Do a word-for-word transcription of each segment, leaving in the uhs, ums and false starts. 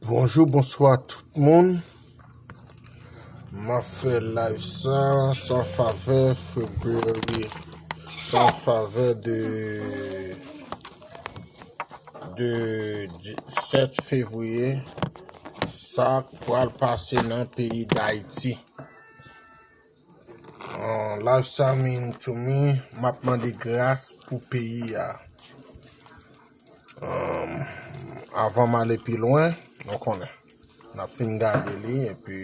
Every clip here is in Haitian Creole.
Bonjou, bonswa tout moun. M ap fè live sa, sa an favè February, sa an favè de, de, de sèt fevriye, sa k pral pase nan peyi Dayiti. An, live sa mean to me, m ap mande gras pou peyi a. Anm, avan m ale pi lwen, nou konnen. N ap fin gade li, epi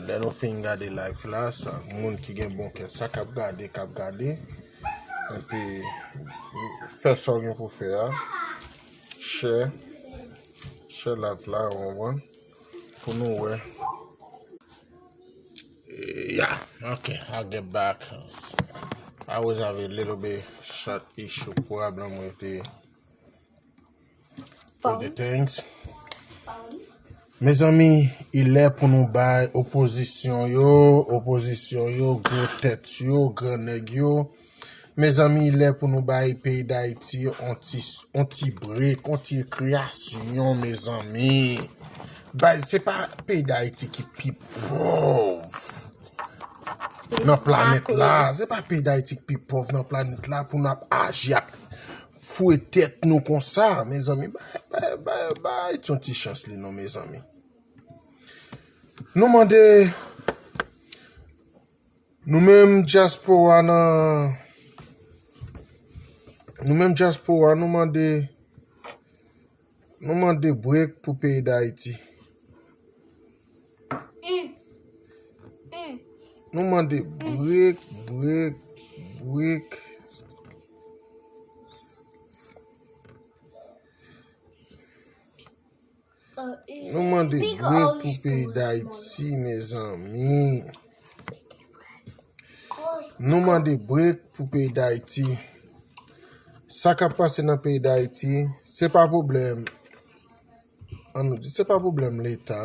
lè nou fin gade live la, sa, moun ki gen bon kè, sa k ap gade, k ap gade. Epi, fè sa w gen pou fè a. Share, share live la, ou konprann? Pou nou wè. Yeah, okay, I'll get back. I was having a little bit short issue problem with the, with the things. Mezanmi, li lè pou nou bay opozisyon yo, opozisyon yo, gwo tèt yo, gran nèg yo, Mezanmi, lè pou nou bay peyi Dayiti on ti, on ti brek, on ti rekreyasyon, mezanmi. Bay, se pa peyi Dayiti ki pi pòv nan planèt la. Se pa peyi Dayiti ki pi pòv nan planèt la pou n ap aji ak foure tèt nou konsa, mezanmi. Bay, bay, bay, bay Ayiti on ti chans li non, mezanmi. Nou mande Nou menm dyaspora nan, nou menm dyaspora, nou mande, nou mande brek pou peyi Dayiti. Nou mande brek, brek, brek. Nou mande brek pou peyi Dayiti, mezanmi. Nou mande brek pou peyi Dayiti. Sa k ap pase nan peyi Dayiti, se pa pwoblèm. An nou di, se pa pwoblèm Leta.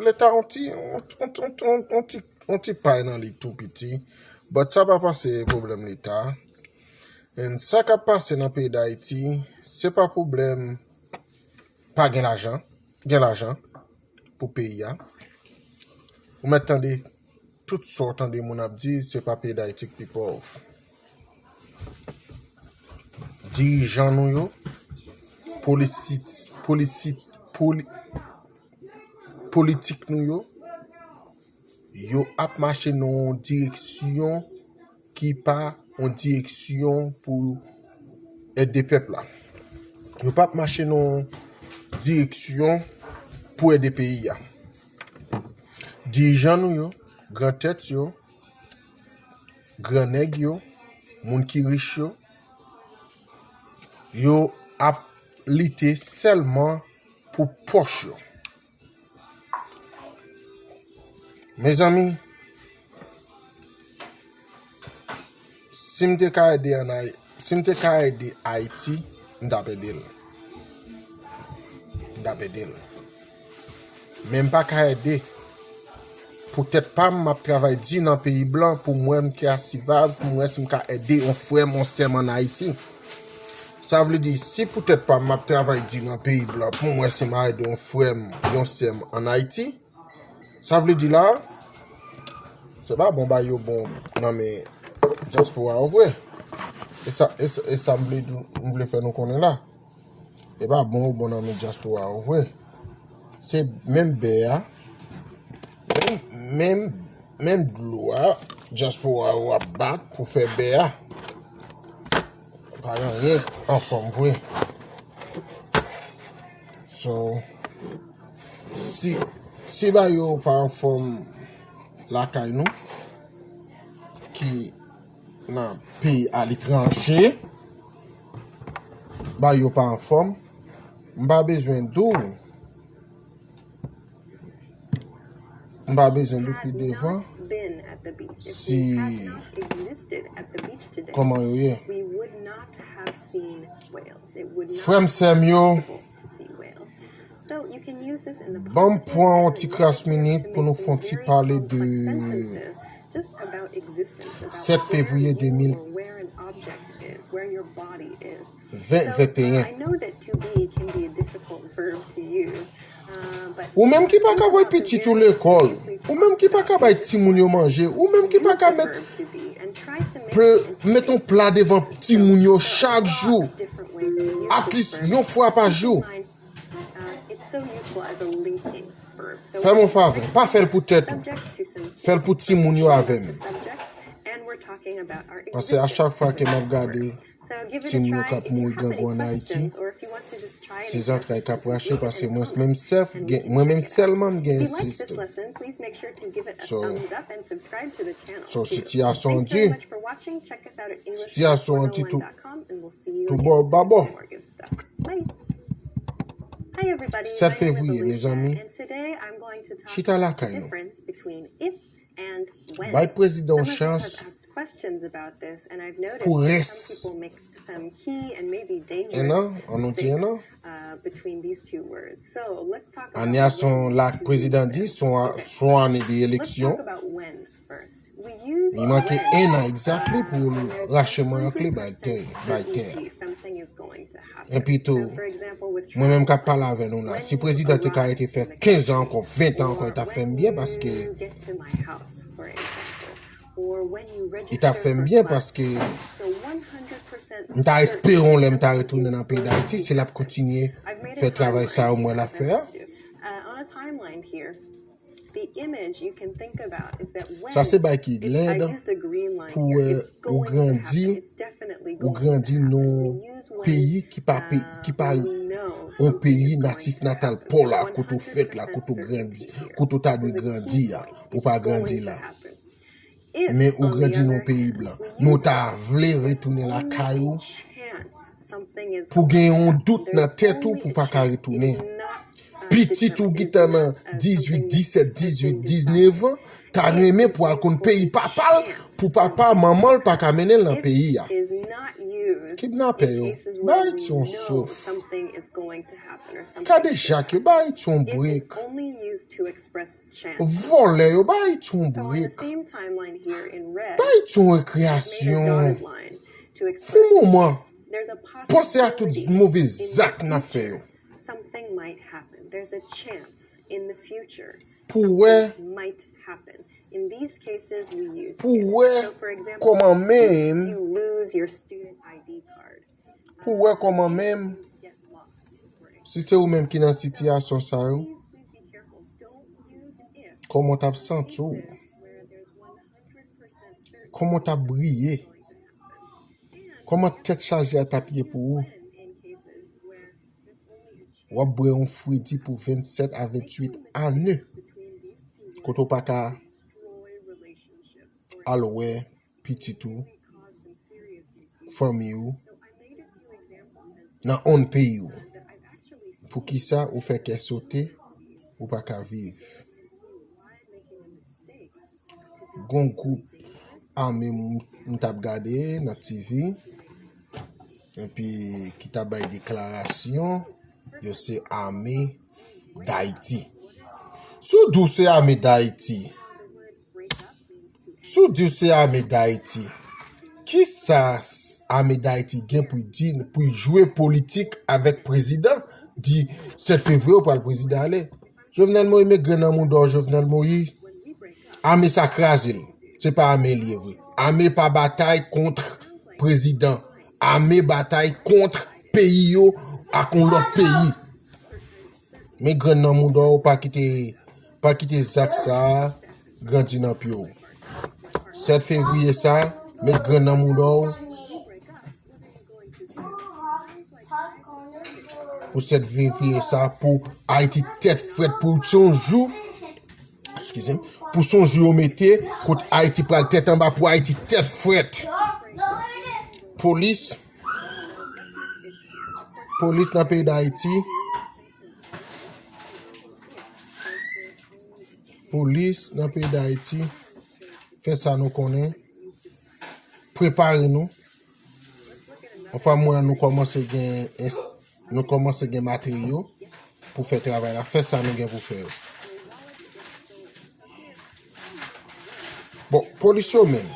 Leta on ti, on, on, on, on, on ti, on ti pay nan li tou piti. But sa pa pase pwoblèm Leta. And sa k ap pase nan peyi Dayiti, se pa pwoblèm pa gen lajan, gen lajan pou peyi a. Ou mèt tande tout sa w tande moun ap di, se pa peyi Dayiti k pi pòv. Dirijan nou yo, polisit, polisit, poli-, politik nou yo, yo ap mache nan yon direksyon ki pa yon direksyon pou ede pèp la. Yo p ap mache nan yon direksyon pou ede peyi a. Dirijan nou yo, gran tèt yo, gran nèg yo, moun ki rich yo, yo ap lite sèlman pou pòch yo. Mezanmi, si m te ka ede ann Ay-, si m te ka ede Ayiti, m t ap ede l. M t ap ede l. Men m pa ka ede. Pou tèt pa m, m ap travay di nan peyi blan pou m wè m ka sivav, pou m wè si m ka ede yon frè m, yon sè m ann Ayiti. Sa vle di, si pou tèt pa m, m ap travay di nan peyi blan pou m wè si m a ede yon frè m, yon sè m ann Ayiti, sa vle di la, se pa bon bagay yo bon nan men dyaspora yo vre. E sa, e sa, e sa m vle di, m vle fè nou konnen la. E pa bon yo bon nan men dyaspora yo vre. Se menm bè a, menm, menm, menm dlo a, dyaspora yo ap bat pou fè bè a. Pa gen anyen anfòm vre. So, si, si bagay yo pa anfòm lakay nou, ki nan peyi aletranje, bagay yo pa anfòm, m pa bezwen di w, m pa bezwen di w pi devan si kòman yo ye. Frè m, sè m yo, ban m pran yon ti kras minit pou nou fè yon ti pale de sèt fevriye de mil ven venteyen. Ou menm ki pa ka voye pitit ou lekòl, ou menm ki pa ka bay timoun yo manje, ou menm ki pa ka met pl- met yon pla devan timoun yo chak jou, at least yon fwa pa jou. Fè m yon favè, pa fè l pou tèt ou. Fè l pou timoun yo avè m. Paske a chak fwa ke m ap gade timoun yo k ap mouri grangou ann Ayiti, se zantray k ap rache, paske mwen menm sèf gen, mwen menm sèlman m gen sistem. So, so sitiyasyon an di, sitiyasyon an di tou, tou bò babò. Sèt fevriye, mezanmi, chita lakay nou. Bay prezidan yon chans pou rès en an, an nou di en an. Ane a se yon la prezidan di se yon ane de eleksyon. Li manke en an exactly pou l rache manyak li bay tè, bay tè. Epi tou, mwen menm k ap pale avè nou la, si prezidan te ka rete fè kenz an ankò, ven an ankò, li t ap fè m byen paske li t ap fè m byen paske m ta espere yon lè m ta retounen nan peyi Dayiti, si l ap kontinye fè travay sa yo m wè l ap fè a. Sa se bay ki lèd pou wè ou grandi, ou grandi nan yon peyi ki pa, ki pa yon peyi natif natal pa w la, kote w fèt la, kote w grandi, kote w ta dwe grandi a, ou pa grandi la. Men ou grandi nan yon peyi blan. Men ou ta vle retounen lakay ou pou gen yon dout nan tèt ou pou pa ka retounen. Pitit ou gentan nan dizwit, disèt, dizwit, diznèf an, ta renmen pou al konn peyi papa l, pou papa, manman l pa ka mennen l nan peyi a. Kidnapè yo, bay ti yon souf. Gade jak yo, bay ti yon brek. Vòlè yo, bay ti yon brek. Bay ti yon rekreyasyon. Fè moman. Panse a tout move zak n ap fè yo. Pou wè, pou wè kòman menm, pou wè kòman menm, si se ou menm ki nan sitiyasyon sa yo, kòman w t ap santi w? Kòman w t ap briye? Kòman tèt chaje a t ap ye pou ou? W ap bwè yon fredi pou vennsèt a venntuit ane. Kote w pa ka al wè pitit ou, fanmi w, nan onn peyi w. Poukisa ou fè kè sote, ou pa ka viv? Gon gwoup ame m, m t ap gade nan T V, epi ki t ap bay deklarasyon, yo se ame Dayiti. Si w di w se ame Dayiti, si w di w se ame Dayiti, kisa ame Dayiti gen pou l di, pou l jwe politik avèk prezidan, di sèt fevriye w pral prezidan ale? Jovenel Moïse, met grenn nan mouda w, Jovenel Moïse. Ame sa kraze l. Se pa ame l ye vre. Ame pa batay kont prezidan. Ame batay kont peyi yo ak yon lòt peyi. Met grenn nan mouda w, pa kite, pa kite zak sa a grandi nan pye w. Sèt fevriye sa, met grenn nan mouda w. Pou sèt fevriye sa, pou Ayiti tèt frèt, pou se yon jou, eskize m, pou se yon jou yo mete, kote Ayiti pral tèt anba, pou Ayiti tèt frèt. Polis, polis nan peyi Dayiti, polis nan peyi Dayiti, fè sa nou konnen, prepare nou. Yon fwa mwen nou kòmanse gen ins-, nou kòmanse gen materyo pou fè travay la, fè sa nou gen pou fè yo. Bon, polis yo menm,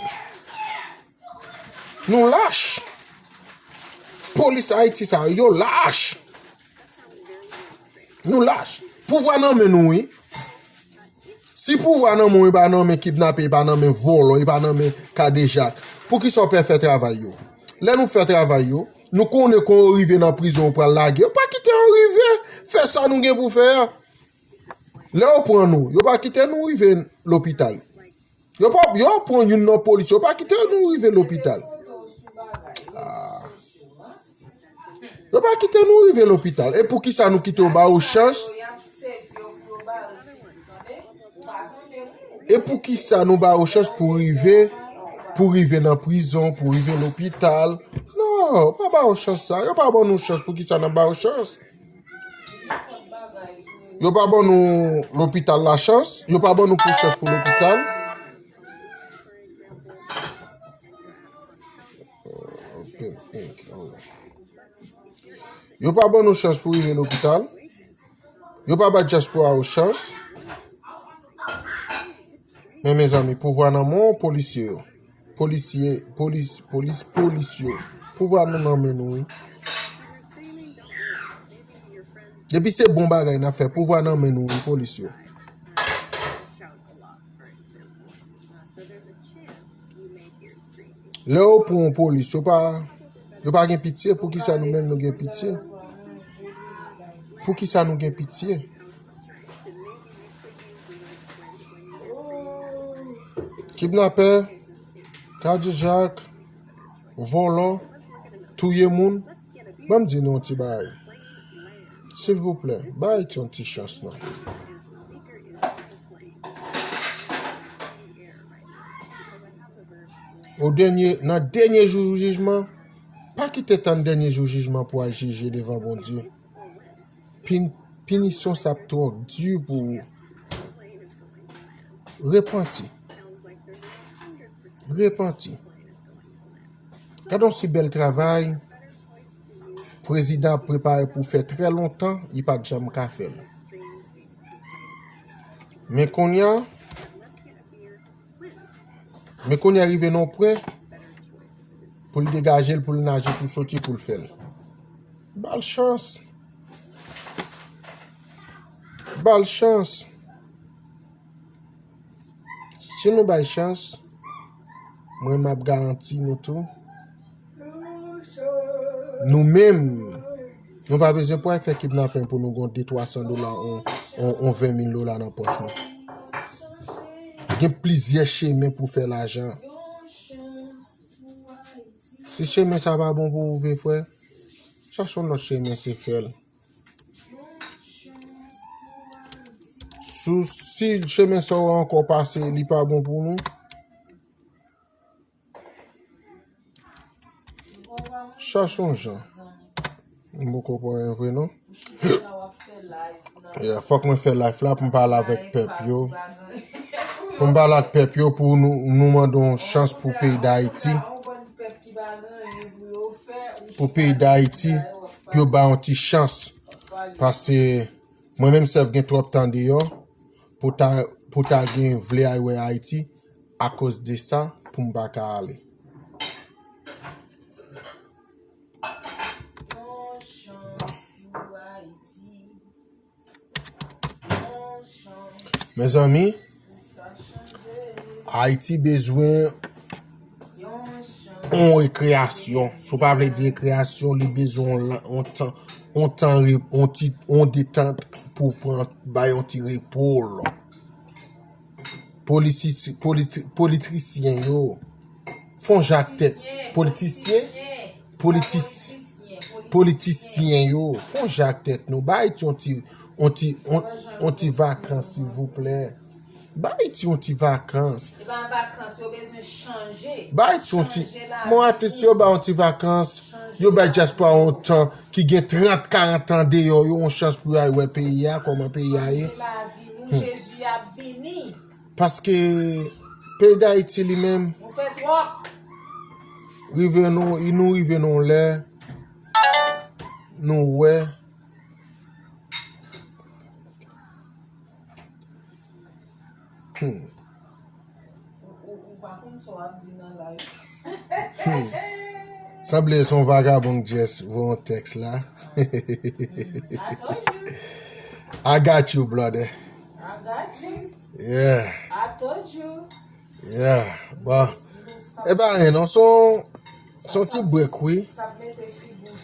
nou lach. Polis Ayiti sa yo, yo lach. Nou lach. Pouvwa nan men nou, wi. Si pouvwa nan men w, e pa nan men kidnapè, e pa nan men vòlò, e pa nan men kadejak, poukisa w pè fè travay yo? Lè nou fè travay yo, nou konnen kon yo rive nan prizon, yo pral lage. Yo pa kite yo rive fè sa nou gen pou fè a. Lè yo pran nou, yo pa kite nou rive lopital. Yo pa, yo pran youn nan polis, yo pa kite nou rive lopital. Ah. Yo pa kite nou rive lopital. E poukisa nou kite yo ba yo chans? E poukisa nou ba yo chans pou rive, pou rive nan prizon, pou rive lopital? Non, pa ba yo chans sa. Yo pa ban nou chans, poukisa n ap ba yo chans? Yo pa ban nou lopital la chans. Yo pa ban nou pou chans pou lopital. Yo pa ban nou chans pou rive lopital. Yo pa ba dyaspora yo chans. Men, mezanmi, pouvwa nan men w, polisye yo. Polisye, polis, polis, polis yo. Pouvwa nou nan men nou, wi. Depi se bon bagay n ap fè, pouvwa nan men nou, wi, polis yo. Lè yo pran yon polis, yo pa, yo pa gen pitye. Poukisa nou menm nou gen pitye? Poukisa nou gen pitye? Kidnapè, kadejak, vòlò, touye moun. Ban m di nou yon ti bagay. Silvouplè, ba Ayiti yon ti chans, non. O dènye, nan dènye jou jijman, pa kite tann dènye jou jijman pou al jije devan Bondye. Pin-, pinisyon sa ap twò di pou ou. Repanti. Repanti. Gade yon si bèl travay prezidan ap prepare pou fè trè lontan, li pa t janm ka fè l. Men kounye a, men kounye a rive nan yon pwen pou l degaje l, pou l naje, pou l soti, pou l fè l. Ba l chans. Ba l chans. Si nou bay chans, mwen m ap garanti nou tou. Nou menm, nou pa bezwen pou al fè kidnapè pou nou gon de twa san dola, on, on, on ven mil dola nan pòch nou. Gen plizyè chemen pou fè lajan. Si chemen sa pa bon pou ou vre, frè, chache yon lòt chemen, se fè l. Si, si chemen sa w ankò pase, li pa bon pou nou, chache yon jan. M poko pran anyen vre non. Yeah, fòk mwen fè live la pou m pale avèk pèp yo. Pou m pale ak pèp yo, pou nou, nou mande yon chans pou peyi Dayiti. Pou peyi Dayiti, pou yo ba yon ti chans. Paske mwen menm sèf gen twòp tan deyò pou ta, pou ta gen vle al wè Ayiti. Akoz de sa, pou m pa ka ale. Yon chans pou Ayiti. Yon chans. Mezanmi, pou sa chanje. Ayiti bezwen yon chans. Yon rekreyasyon. Si w pa vle di rekreyasyon, li bezwen yon la-, yon tan, yon tan re-, yon ti, yon detant pou pran, bay yon ti repo l. Polisi-, politi-, politirisyen yo. Fon jak tèt. Politisyen? Politis-, politisyen yo. Fon jak tèt nou. Bay ti, yon ti, yon ti, yon, yon ti vakans, silvouplè. Bay ti, yon ti vakans. E pa vakans, yo bezwen chanje. Bay ti, yon ti, chanje lavi. Mwen, atis yo bay yon ti vakans. Chanje lavi. Yo bay dyaspora yon tan ki gen trant, karant an deyò, yo yon chans pou y al wè peyi a, kòman peyi a ye. Chanje lavi nou, Jezi ap vini. Paske peyi Dayiti li menm, nou fè twòp. Rive nou, nou rive nan lè, nou wè. Hmm. Ou, ou, ou pa konn sa w ap di nan live. Hmm. Sanble se yon vagabon k just voye yon tèks la. I told you. I got you, brother. I got you. Yeah. I told you. Yeah. Bon. E pa anyen non, se yon, se yon ti break wi.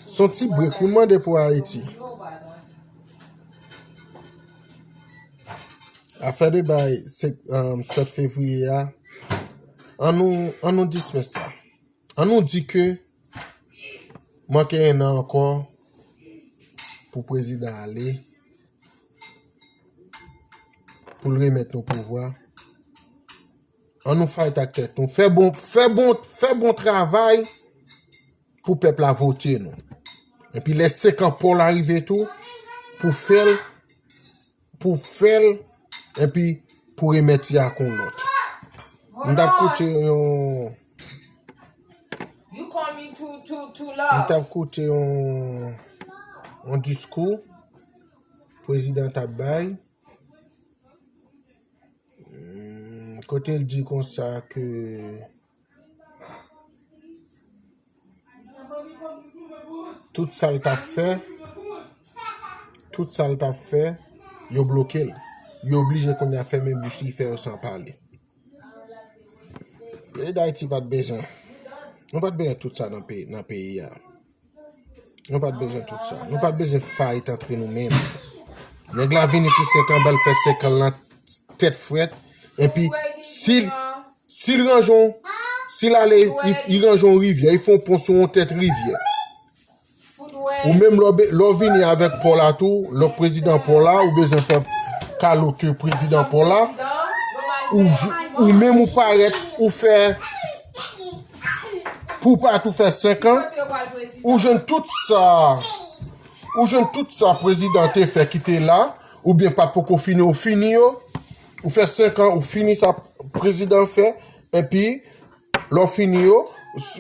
Se yon ti break wi, mande pou Ayiti. Afè de bay se, um, sèt fevriye a, an nou, an nou dismiss sa. An nou di ke manke en an ankò pou prezidan ale, pou l remèt nou pouvwa. An nou fight ak tèt nou. Fè bon, fè bon, fè bon travay pou pèp la vote nou. Epi lè senk an pa w la rive tou, pou fè l, pou fè l, epi pou remèt li ak yon lòt. M t ap koute yon, You call me too too too m love. t ap koute yon, yon diskou prezidan t ap bay. Hmm, kote l di konsa ke tout sa l t ap fè, tout sa l t ap fè, yo bloke l. Yo oblije kounye a fèmen bouch li, fè yo san pale. Peyi Dayiti pa t bezwen. Nou pa t bezwen tout sa nan peyi, nan peyi a. Nou pa t bezwen tout sa. Nou pa t bezwen fight antre nou menm. Nèg la vini pou senk an, ba l fè senk an lan tèt frèt. Epi, si, si l ranje yon, si l ale, li, li ranje yon rivyè, li fè yon pon sou yon tèt rivyè. Ou menm lè w be- lè w vini avèk pa w la tou, lè w prezidan pa w la, ou bezwen fè kaloke prezidan pa w la, ou, ou menm ou parèt, ou fè, pou w parèt ou fè senk an, ou jwenn tout sa, ou jwenn tout sa prezidan te fè ki te la, oubyen pa t poko fini, ou fini yo, ou fè senk an, ou fini sa prezidan fè, epi lè w fini yo,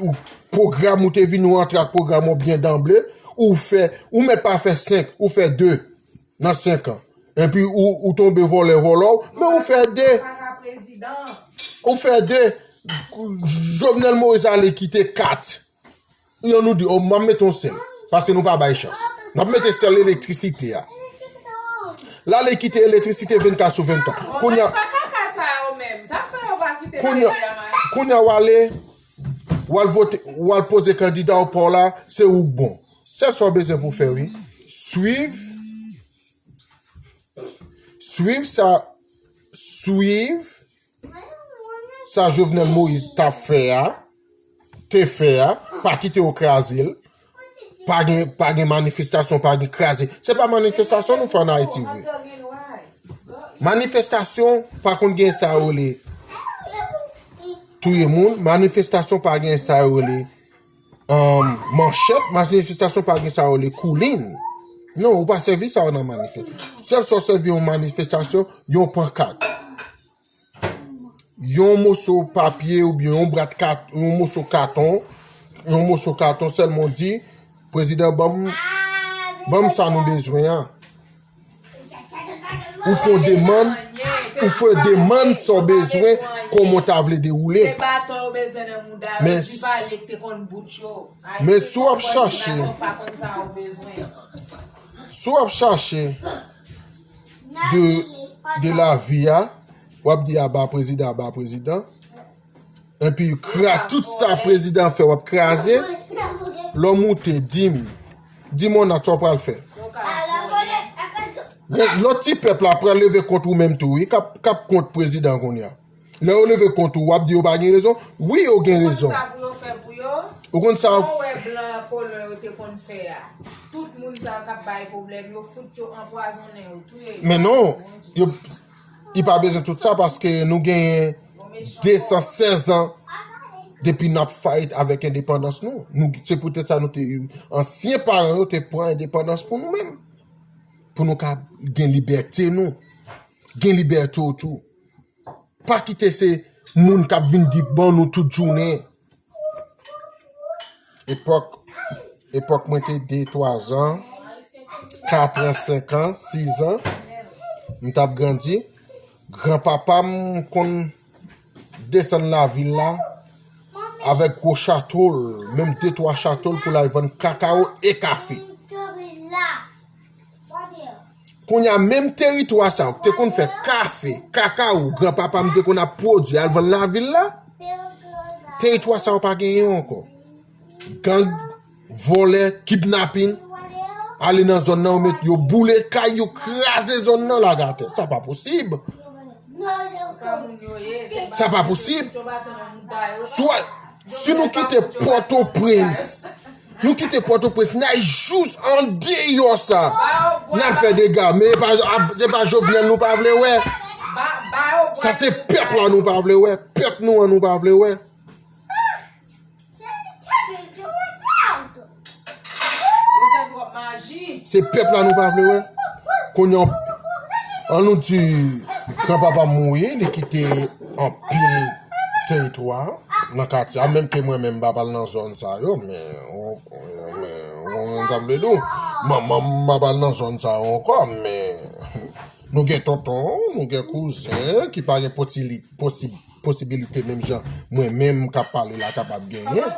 ou, pwogram ou te vin, ou antre ak pwogram ou byen danble, ou fè, ou mèt pa fè senk, ou fè de nan senk an. Epi ou, ou tonbe vòlè vòlò, men ou fè de. Ou fè de. Jovenel Moïse ale kite kat. Yo nou di, o, m ap mete yon sèl. Paske nou pa bay chans. N ap mete sèl elektrisite a. L ale kite elektrisite vennkat sou vennkat. Kounye a, kounye a, kounye a w ale, w al vote, w al poze kandida w pa w la, se ou k bon. Sèl sa w bezwen pou fè, wi. Swiv, swiv sa, swiv sa Jovenel Moïse t ap fè a, te fè a, pa kite yo kraze l. Pa gen, pa gen manifestasyon, pa gen kraze. Se pa manifestasyon nou fè ann Ayiti vre. Manifestasyon pa konn gen sa yo rele touye moun, manifestasyon pa gen sa yo rele, um, manchèt, manifestasyon pa gen sa yo rele koulin. Non, ou pa sèvi sa yo nan manifestasyon. Sèl sa w sèvi yon manifestasyon, yon pankat. Yon moso papye oubyen yon brat kat, yon moso katon, yon moso katon sèlman w di, prezidan, ban m, ban m sa nou bezwen an. Ou fè yon demann, ou fè yon demann sa w bezwen, kòman w ta vle dewoule. Se baton yo bezwen nan mouda yo, men, di pale k te konn bout yo. Men si w ap chache, si w ap chache de, de lavi a, w ap di aba prezidan, aba prezidan. Epi kra tout sa prezidan fè w ap kraze. Lè w moute, di m. Di m on nat sa w pral fè. Men lòt ti pèp la pral leve kont ou menm tou wi, k ap, k ap kont prezidan kounye a. Lè yo leve kont ou, w ap di yo pa gen rezon. Wi, yo gen rezon. Ou konn sa pou yo fè pou yo? Ou konn sa? Ou wè blan kolon yo te konn fè a. Tout moun sa yo k ap bay pwoblèm, yo fout yo anpwazonnen, yo touye yo. Men non, yo, li pa bezwen tout sa paske nou genyen de san sèz an depi n ap fight avèk endepandans nou. Nou, se poutèt sa nou te, ansyen paran yo te pran endepandans pou nou menm. Pou nou ka gen libète nou. Gen libète w tou. Pa kite se moun k ap vin di ban nou tout jounen. Epòk, epòk mwen te de, twa zan, kat an, senk an, sis an, m t ap grandi. Granpapa m konn desann lavil la, avèk gwo chato l, menm de twa chato l pou l al vann kakawo e kafe. Kounye a, menm teritwa sa yo, ki te konn fè kafe, kakawo, granpapa m te konn ap pwodui, al vann lavil la, teritwa sa yo pa genyen ankò. Gang, vòlè, kidnapin, ale nan zòn nan, yo met, yo boule kay, yo kraze zòn nan, lage atè. Sa pa posib. Sa pa posib. Swa, si nou kite Pòtoprens, nou kite Pòtoprens, n al jous andeyò sa, n al fè dega. Men e pa, se pa Jovenel nou pa vle wè. Sa se pèp la nou pa vle wè. Pèp nou an nou pa vle wè. Se pèp la nou pa vle wè. Kounye a, an nou di, granpapa m mouri, li kite anpil teritwa nan katye a, menm ke mwen menm m pa pral nan zòn sa yo, men, men, men, sa m vle di w, manman m pa pral nan zòn sa yo ankò, men nou gen tonton, nou gen kouzen ki pa gen posili-, posi-, posibilite menm jan mwen menm k ap pale la kapab genyen.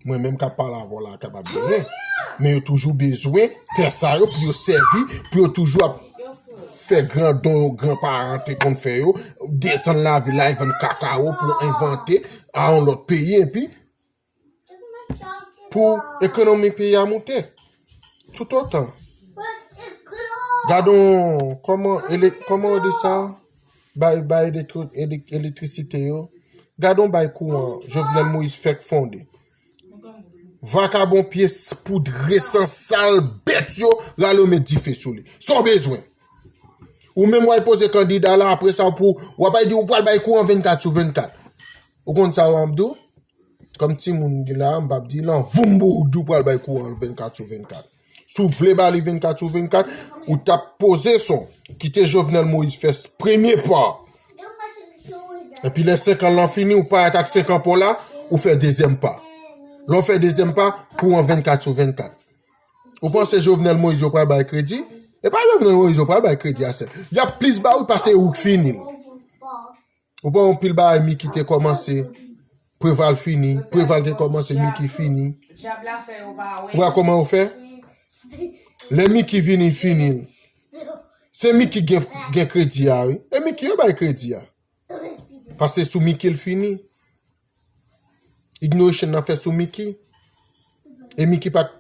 Mwen menm k ap pale avè w la kapab genyen. Men yo toujou bezwen tè sa yo pou yo sèvi, pou yo toujou ap fè gran don yo granparan te konn fè yo, desann lavil la, al vann kakawo pou envante a yon lòt peyi, epi pou ekonomi peyi a moute. Toutotan. Gadon, kòman, ele-, kòman yo di sa? Bay, bay elektri-, ele-, elektrisite yo. Gadon bay kouran Jovenel Moïse fèk fonde. Vakabon pye s-, poudre san sal bèt yo, rale yo met dife sou li. Sa w bezwen? Ou menm w al poze kandida la, apre sa w pou, w ap al di ou pral bay kouran vennkat sou vennkat. Ou konn sa w ap di w? Kòm timoun ki la, m p ap di l an voum pou w di w pral bay kouran vennkat sou vennkat. Si w vle ba li vennkat sou vennkat, ou t ap poze son, kite Jovenel Moïse fè s-, premye pa. Epi lè senk an lan fini, ou parèt ak senk an pa w la, ou fè dezyèm pa. Lè w fè dezyèm pa, kouran vennkat sou vennkat. Ou panse Jovenel Moïse yo pral bay kredi? E pa Jovenel Moïse yo pral bay kredi a sèl. Y ap plis ba ou pase ou k fini l. Ou pa wè yon pil bagay Miki te kòmanse, Preval fini, Preval te kòmanse, Miki fini. Ou wè kòman yo fè? Lè Miki vini, fini l. Se Miki gen, gen kredi a, wi. E Miki yo bay kredi a. Paske sou Miki l fini. Ignoration nan fèt sou Miki. E Miki pa t,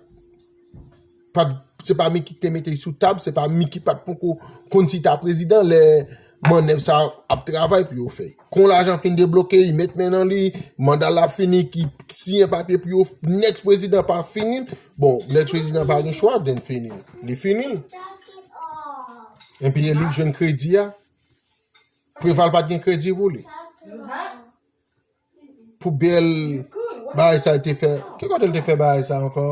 pa t, se pa Miki ki te mete l sou tab, se pa Miki pa t poko konn si ta prezidan lè mannèv sa ap travay pou yo fè. Kon lajan fin debloke, li met men nan li, manda l ap fini, ki siyen papye pou yo, next prezidan pa fini l. Bon, next prezidan pa gen chwa, then fini l. Li fini l. Epi e li k jwenn kredi a. Preval pa t gen kredi pou li. Pou bèl bagay sa l te fè. Ki kote l te fè bagay sa ankò?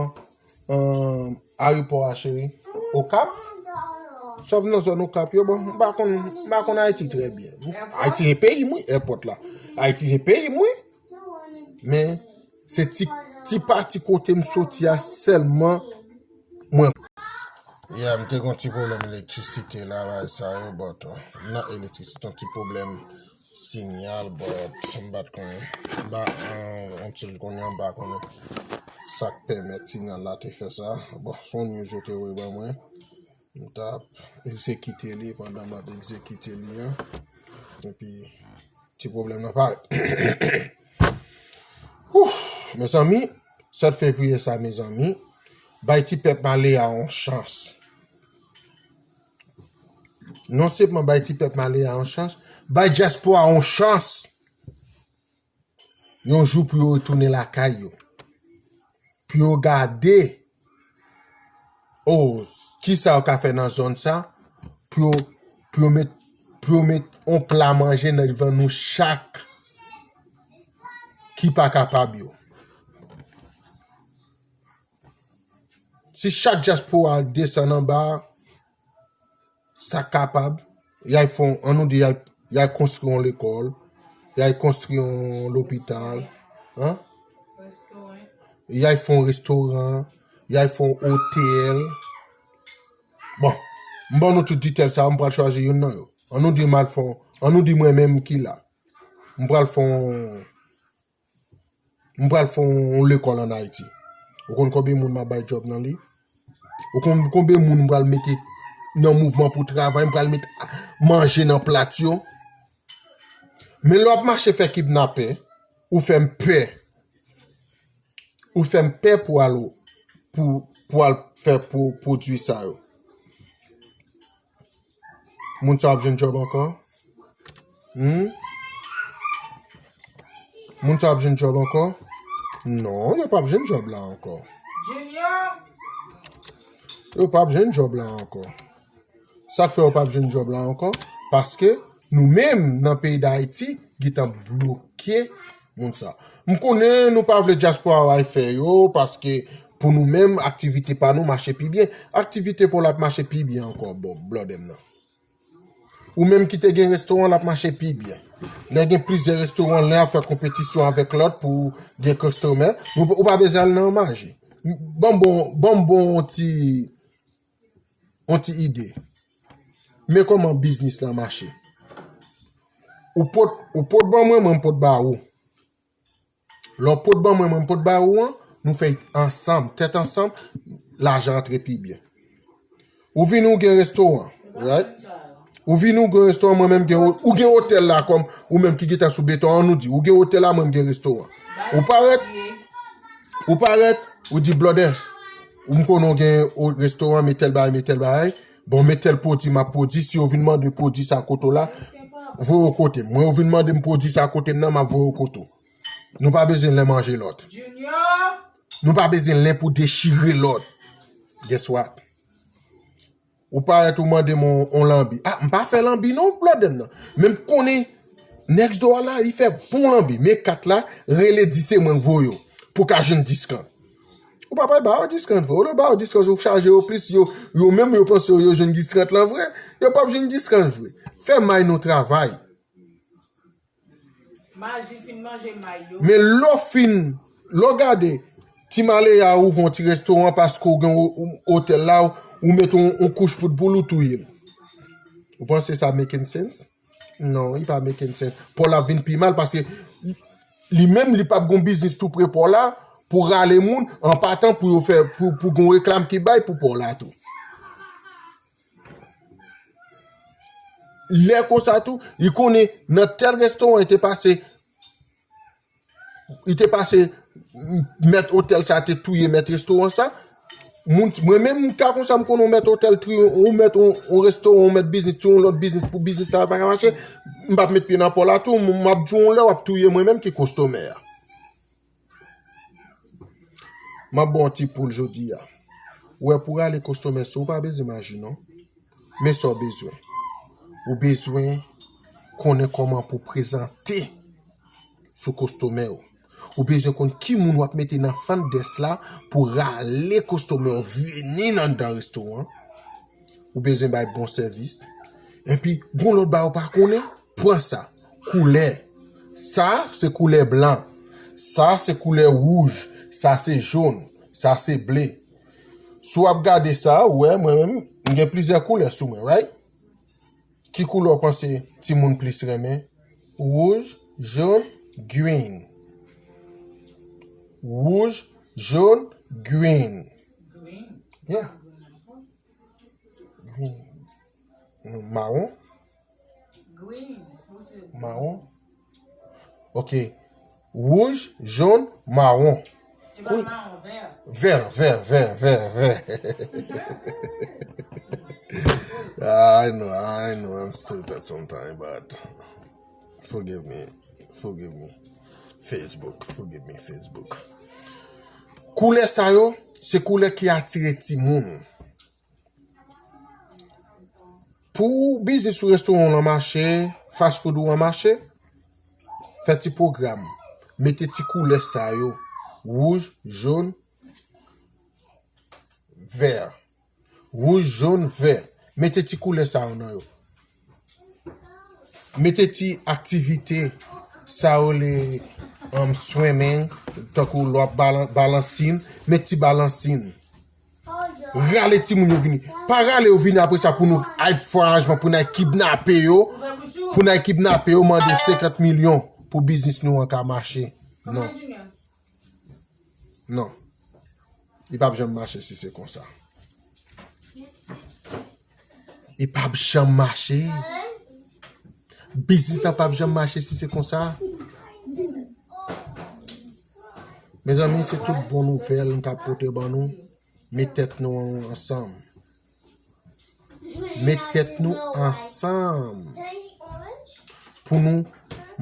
Ahn, ayewopò a, cheri. Okap? Sòf nan zòn Okap yo, bon, m pa konn, m pa konn Ayiti trè byen. Ayiti se peyi m, wi, èpòt la. Ayiti se peyi m, wi. Men, se ti, ti pati kote m soti a sèlman mwen. Yeah, m te gon ti pwoblèm elektrisite la, bagay sa yo, but, uh, not elektrisite, yon ti pwoblèm sinyal, but m pa t konnen. M pa, uh, yon ti konnen, m pa konnen sa k pèmèt sinyal la te fè sa. Bon, se yon news yo te voye ban mwen. M t ap egzekite li pandan m ap egzekite li an. Epi, ti pwoblèm nan parèt. Ouf, mezanmi, sèt fevriye sa, mezanmi, bay ti pèp malè a yon chans. Non sèlman bay ti pèp malè a yon chans, bay dyaspora a yon chans. Yon jou pou yo retounen lakay yo. Pou yo gade, oh, kisa yo ka fè nan zòn sa, pou yo, pou yo met, pou yo met yon pla manje nan devan nou chak ki pa kapab yo. Si chak dyaspora desann anba, sa kapab, y al fè yon, ann nou di, y al, y al konstwi yon lekòl, y al konstwi yon lopital, en? Y al fè yon restoran, y al fè yon otèl. Bon, m ban nou tout ditèl sa yo, m pral chwazi youn nan yo. Ann nou di m al fè yon, ann nou di mwen menm ki la. M pral fè yon, M pral fè yon lekòl ann Ayiti. Ou konn konbyen moun m ap bay djòb nan li? Ou konn konbyen moun m pral mete nan mouvman pou travay, m pral met manje nan plat yo? Men lè w ap mache fè kidnapè, ou fè m pè. Ou fè m pè pou al, pou, pou al fè pwo-, pwodui sa yo. Moun sa ap jwenn djòb ankò? Hmm? Moun sa ap jwenn djòb ankò? Non, yo p ap jwenn djòb la ankò. Junior! Yo p ap jwenn djòb la ankò. Sa k fè yo p ap jwenn djòb la ankò? Paske nou menm nan peyi Dayiti, gentan bloke moun sa. M konnen nou pa vle dyaspora a fè yo, paske pou nou menm, aktivite pa nou mache pi byen. Aktivite pa w la ap mache pi byen ankò, bò, blòdè m nan. Ou menm ki te gen restoran, l ap mache pi byen. Lè gen plizyè restoran, len ap fè konpetisyon avèk lòt pou gen kastòmè, ou, ou pa bezwen al nan maji. Ban m bon, ban m bon yon ti, yon ti ide. Men kòman biznis lan mache. Ou pot, ou pot ban mwen, mwen m pot ba ou. Lè w pot ban mwen, mwen m pot ba ou an, nou fè ansanm, tèt ansanm, lajan antre pi byen. Ou vini, ou gen restoran, right? Ou vini, ou gen restoran, mwen menm gen, ou gen otèl la kòm, ou menm ki gentan sou beton an, nou di, ou gen otèl la, mwen m gen restoran. Ou parèt, ou parèt, ou di, blòdè, ou m konnen w gen o-, restoran, men tèl bagay, men tèl bagay. Bon, men tèl pwodui m ap pwodui, si yo vin mande pwodui sa kote w la, voye w kote m. Mwen, yo vin mande m pwodui sa kote m nan, m ap voye w kote w. Nou pa bezwen len manje lòt. Junior! Nou pa bezwen len pou dechire lòt. Guess what? Ou parèt ou mande m on, on lanbi. Ah, m pa fè lanbi non, blòdè m nan. Men m konnen next door la, li fè bon lanbi. Men kat la, rele di se mwen k voye w. Pou ka jwenn discount. Ou pa pral ba yo discount vre. Olye yo ba yo discount, ou chaje yo plis, yo, yo menm yo panse yo, yo jwenn discount lan vre. Yo p ap jwenn discount vre. Fè may nou travay. Maji fin manje may yo. Men lè w fin, lè w gade, ti maleya ouvri yon ti restoran paske w gen o-, o-, otèl la, ou, ou met yon, yon kouch poud pou l, ou touye l. Ou panse sa make any sense? Non, li pa make any sense. Paw la ap vin pi mal paske li menm li p ap gon biznis tou pre paw la pou rale moun an patan pou yo fè, pou, pou gon reklam ki bay pou paw la tou. Lè konsa tou, li konnen nan tèl restoran li te pase, li te pase, mèt otèl sa te touye mèt restoran sa. Moun, mwen menm, m ka konsa, m konnen yon mèt otèl, tri-, yon mèt yon, yon restoran, yon mèt biznis, ti yon lòt biznis pou biznis la pa ka mache. M p ap met pye nan paw la tou, m, m ap di w yon lè w ap touye mwen menm ki kostomè a. M ap ba w yon ti poul jodi a. Ou wè pou rale kostomè, si w pa bezwen maji non. Men sa w bezwen. Ou bezwen konnen kòman pou prezante sou kostomè w. Ou bezwen konn ki moun w ap mete nan front desk la pou rale kostomè w vini anndan restoran. Ou bezwen bay bon sèvis. Epi, gon lòt bagay ou pa konnen, pran sa. Koulè. Sa, se koulè blan. Sa, se koulè wouj. Sa, se jòn. Sa, se ble. Si w ap gade sa, ou wè, mwen menm, m gen plizyè koulè sou mwen, right? Ki koulè w panse timoun plis renmen? Wouj, jòn, green. Wouj, jòn, green. Green? Yeah. Green. Non, mawon. Green. Mawon. Ok. Wouj, jòn, mawon. Se pa mawon, vè. Vè, vè, vè, vè, vè. I know, I know, I'm stupid sometimes, but forgive me, forgive me. Facebook, forgive me, Facebook. Koulè sa yo, se koulè ki atire timoun. Pou biznis ou restoran w lan mache, fast food ou an mache, fè ti pwogram. Mete ti koulè sa yo. Wouj, jòn, vè. Wouj, jòn, vè. Mete ti koulè sa yo nan yo. Mete ti aktivite sa yo le, um, swimming, tankou lè w ap balan-, balansin, met ti balansin. Rale timoun yo vini. Pa rale yo vini apre sa pou nou ay fè aranjman pou n ay kidnape yo. Pou n ay kidnape yo, mande senkant milyon pou biznis nou an ka mache. Non. Kòman Junior? Non. Li p ap janm mache si se konsa. Li p ap janm mache. Biznis la p ap janm mache si se konsa. Mezanmi, se tout bon nouvèl m ka pote ban nou. Met tèt nou ansanm. Met tèt nou ansanm pou nou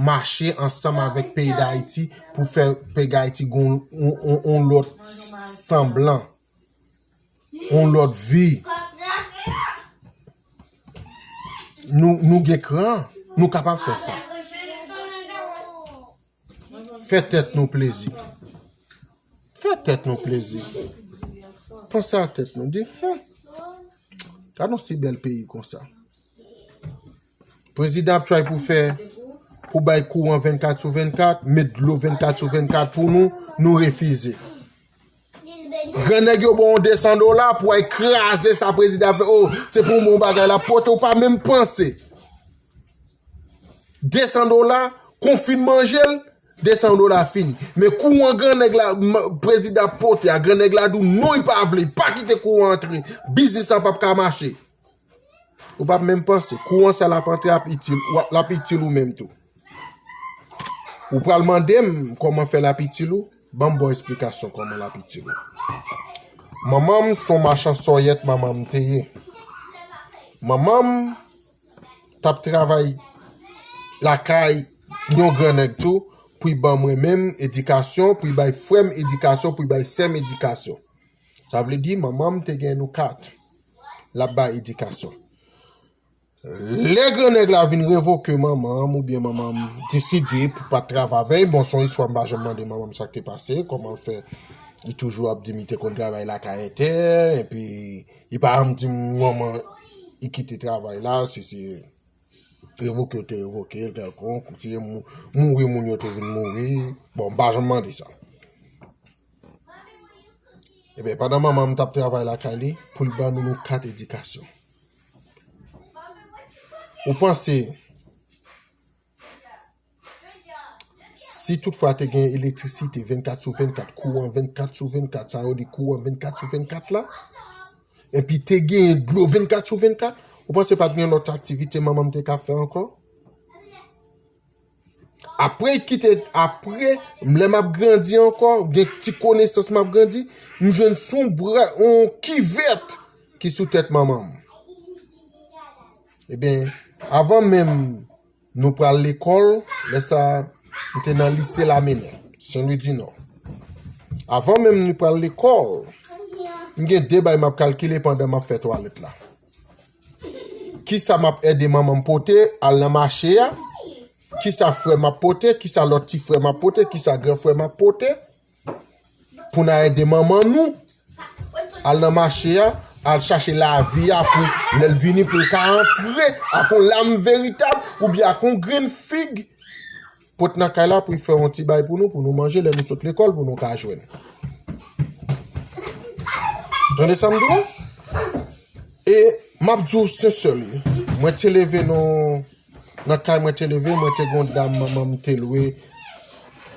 mache ansanm avèk peyi Dayiti pou fè peyi Dayiti gon on, on, on lòt sanblan, on lòt vi. Nou, nou gen kran, nou kapab fè sa. Fè tèt nou plezi. Fè tèt nou plezi. Panse a tèt nou. Di, hmm, gad yon si bèl peyi konsa. Prezidan ap try pou fè, pou bay kouran vennkat sou vennkat, met dlo vennkat sou vennkat pou nou, nou refize. Grannèg yo ba w desan dola pou w al kraze sa prezidan fè. Oh, se pou yon bon bagay la pote, ou pa menm panse. Desan dola, konfin manje l, desan dola fini. Men kouran grannèg la, m- prezidan pote a, grannèg la di w non, li pa vle, li pa kite kouran antre. Biznis la p ap ka mache. Ou p ap menm panse. Kouran sa l ap antre, ap itil, w ap- l ap itil ou menm tou. Ou pral mande m kòman fè l ap itil ou? Ban m ba w esplikasyon kòman l ap itil ou. Manman m se yon machan sòyèt, manman m te ye. Manman m t ap travay lakay yon grannèg tou, pou l ban mwen menm edikasyon, pou l bay frè m edikasyon, pou l bay sè m edikasyon. Sa vle di, manman m te gen nou kat. L ap bay edikasyon. Lè grannèg la vin revoke manman m, oubyen manman m deside pou pa t travay avè l, bon, se yon istwa m pa janm mande manman m sa k te pase, kòman l fè, li toujou ap di m li te konn travay lakay entè, epi li pa janm di m kòman li kite travay la, si se revoke yo te revoke l kèlkonk, ou se mou- mouri moun yo te vin mouri. Bon, m pa janm mande sa. Ebyen, pandan manman m t ap travay lakay li, pou l ban nou nou kat edikasyon. Ou panse, si toutfwa te gen elektrisite vennkat sou vennkat, kouran vennkat sou vennkat, sa yo di kouran vennkat sou vennkat la, epi te gen dlo vennkat sou vennkat, ou panse pa t gen lòt aktivite manman m te ka fè ankò? Apre l kite, apre, lè m ap grandi ankò, gen ti konesans m ap grandi, m jwenn sou bra, yon kivèt ki sou tèt manman m. Ebyen, avan menm nou pral lekòl, lè sa a, m te nan lise Lamenè, Sen Lwi di Nò. Avan menm nou pral lekòl, m gen de bagay m ap kalkile pandan m ap fè twalèt la. Kisa m ap ede manman m pote al nan mache a? Kisa frè m ap pote? Kisa lòt ti frè m ap pote? Kisa gran frè m ap pote? Pou n al ede manman nou al nan mache a, al chache lavi a pou lè l vini pou l ka antre ak yon lam veritab oubyen ak yon grenn fig. Pot nan kay la pou l fè yon ti bay pou nou, pou nou manje lè nou sot lekòl, pou nou ka jwenn. Tande sa m di w? E m ap di w sensè li. Mwen te leve nan, nan kay mwen te leve, mwen te gen yon dam manman m te lwe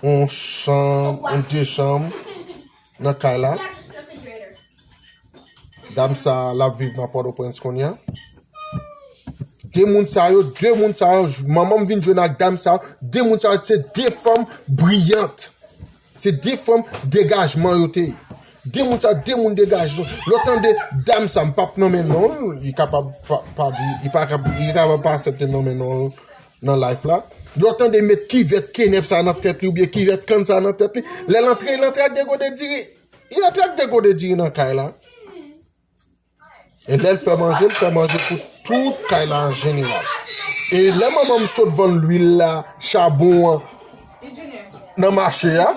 yon chanm, yon de chanm nan kay la. Dam sa a, l ap viv nan Pòtoprens kounye a. De moun sa yo, de moun sa yo, manman m vin jwenn ak dam sa yo, de moun sa yo, se de fanm briyant. Se de fanm degajman yo te ye. De moun sa, de moun degajman. Lè w tande dam sa, m p ap nonmen non l, li kapab pa, pa di, li pa kap-, li kapab pa aksepte m nonmen non l nan live la. Lè w tande met kivèt kenèp sa nan tèt li, oubyen kivèt kann sa nan tèt li, lè l antre, l antre ak de gode diri. Li antre ak de gode diri nan kay la. E lè l fè manje, l fè manje pou tout kay la an jeneral. E lè manman m sot vann lwil la, chabon an, nan mache a,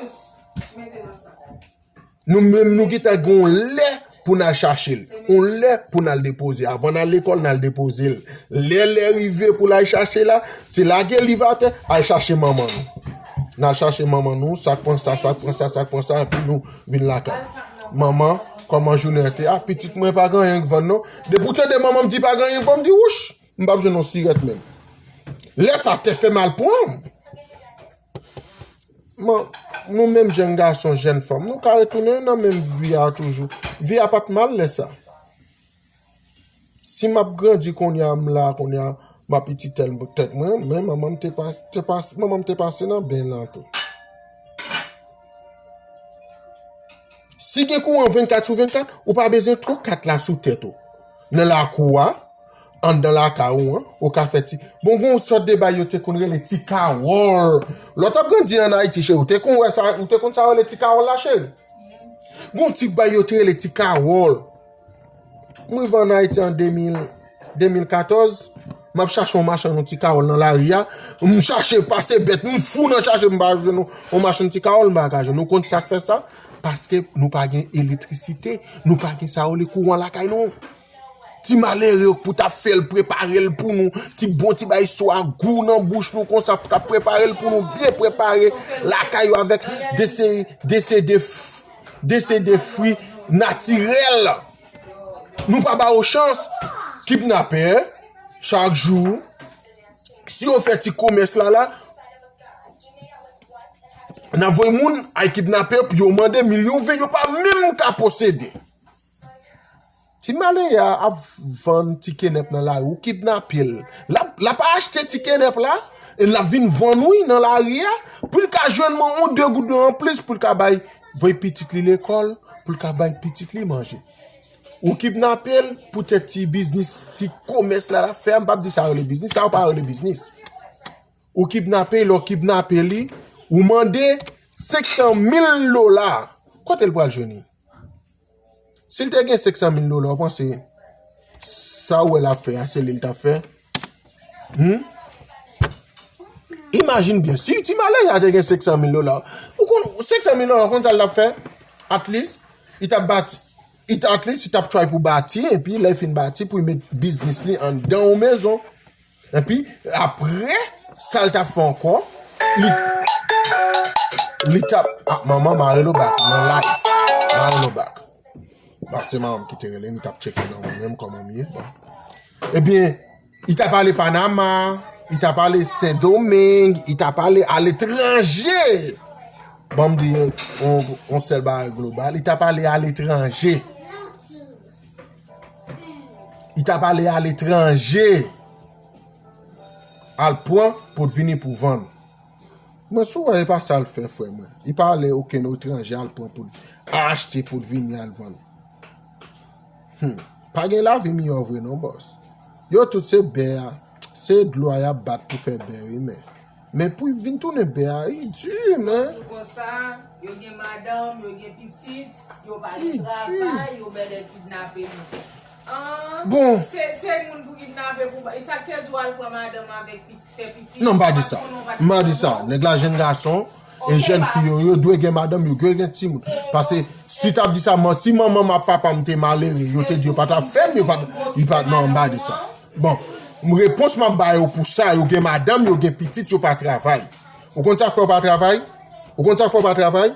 nou menm nou gentan gen yon lè pou n al chache l. Yon lè pou n al depoze. Avan n al lekòl, n al depoze l. Lè, lè rive pou l al chache la, se lage liv atè, al chache manman nou. N al chache manman nou, sa k pran sa, sa k pran sa, sa k pran sa, epi nou vin lakay. Manman, kòman jounen an te? A, pitit mwen pa gen anyen k vann non. Depi w tande manman m di pa gen anyen k vann, m di, wouch, m p ap jwenn yon sirèt menm. Lè sa tèt fè mal pran m. Man, nou menm jèn gason, jèn fanm, nou ka retounen nan menm vi a toujou. Vi a pa t mal lè sa. Si m ap grandi kounye a, m la kounye a, m ap ititèl tèt mwen, men manman m te pa, te pa, manman m te pase nan ben lan tou. Si gen kouran vennkat sou vennkat, ou pa bezwen tro kat la sou tèt ou. Nan lakou a, anndan lakay ou an, ou ka fè ti. Bon, gen yon sòt de bay yo te konn rele ti kawòl. Lè w t ap grandi ann Ayiti, cheri, ou te konn wè sa, ou te konn sa yo rele ti kawòl la, cheri? Gen yon ti bay yo te rele ti kawòl. M rive ann Ayiti an de mil, de mil katòz, m ap chache yon machann yon ti kawòl nan lari a. M chache pase bèt, m fou nan chache, m pa jwenn yon, yon machann ti kawòl, m pa ka jwenn. Ou konn sa k fè sa? Paske nou pa gen elektrisite, nou pa gen sa yo rele kouran lakay nou. Ti malere yo pou t ap fè l, prepare l pou nou. Ti bon ti bay swa gou nan bouch nou konsa pou t ap prepare l pou nou, byen prepare lakay yo avèk de seri, de seri de f-, de seri de fwi natirèl. Nou pa ba yo chans. Kidnapè, chak jou, si yo fè ti komès la la, n ap voye moun al kidnape yo pou yo mande milyon ven, yo pa menm ka posede. Ti malere a ap vann ti kenèp nan lari, ou kidnape l. L ap, l ap achte ti kenèp la, e l ap vin vann wi nan lari a, pou l ka jwenn yon de goud anplis, pou l ka bay, voye pitit li lekòl, pou l ka bay pitit li manje. Ou kidnape l poutèt ti biznis, ti komès la l ap fè a, m p ap di sa rele biznis, sa yo pa rele biznis. Ou kidnape, lè w kidnape li, ou mande senk san mil dola. Kote l pral jwenn li? Si l te gen senk san mil dola, w panse sa w wè l ap fè a, se li l t ap fè? Hmm? Imajine byen, si ti malere a te gen senk san mil dola, ou konn, senk san mil dola, ou konn sa l t ap fè? At least, li t ap bati, li t, at least, li t ap try pou bati, epi lè l fin bati, pou l met biznis li anndan yon mezon. Epi, apre, sa l t ap fè ankò, li, li t ap, ah, manman, mare lo bak, nan live, mare lo bak. Bak se manman m ki te rele m, li t ap tcheke nan mwen menm kòman m ye, bon. Ebyen, li t ap ale Panama, li t ap ale Sendomeng, li t ap ale aletranje. Ban m di yon, yon, yon sèl bagay global, li t ap ale aletranje. Li t ap ale aletranje. Al pran pou l vini pou vann. Mwen sou wè e pa sa l fè, frè mwen. Li pa ale okenn etranje al pran pou l achte pou l vini al vann. Hmm. Pa gen lavi miyò vre non, bòs. Yo tout se bè a. Se dlo a y ap bat pou fè bè wi, men. Men pou vin tounen bè a, li di, men. Sou konsa, yo gen madanm, yo gen pitit, yo pa gen travay, yo bèlè kidnape nou. An, bon. Se, se moun pou kidnape pou ba-, sa k te di w al pran madanm avèk pitit, fè pitit. Non, m pa di sa. M pa di sa. Nèg la, jèn gason, e jèn fi yo, yo dwe gen madanm, yo dwe gen timoun. Paske si t ap di sa, man, si manman m ak papa m te malere, yo te di yo pa t ap fè m, yo pa t, yo pa, non, m pa di sa. Bon, repons m ap ba yo pou sa, yo gen madanm, yo gen pitit, yo pa travay. Ou konn sa k fè yo pa travay? Ou konn sa k fè yo pa travay?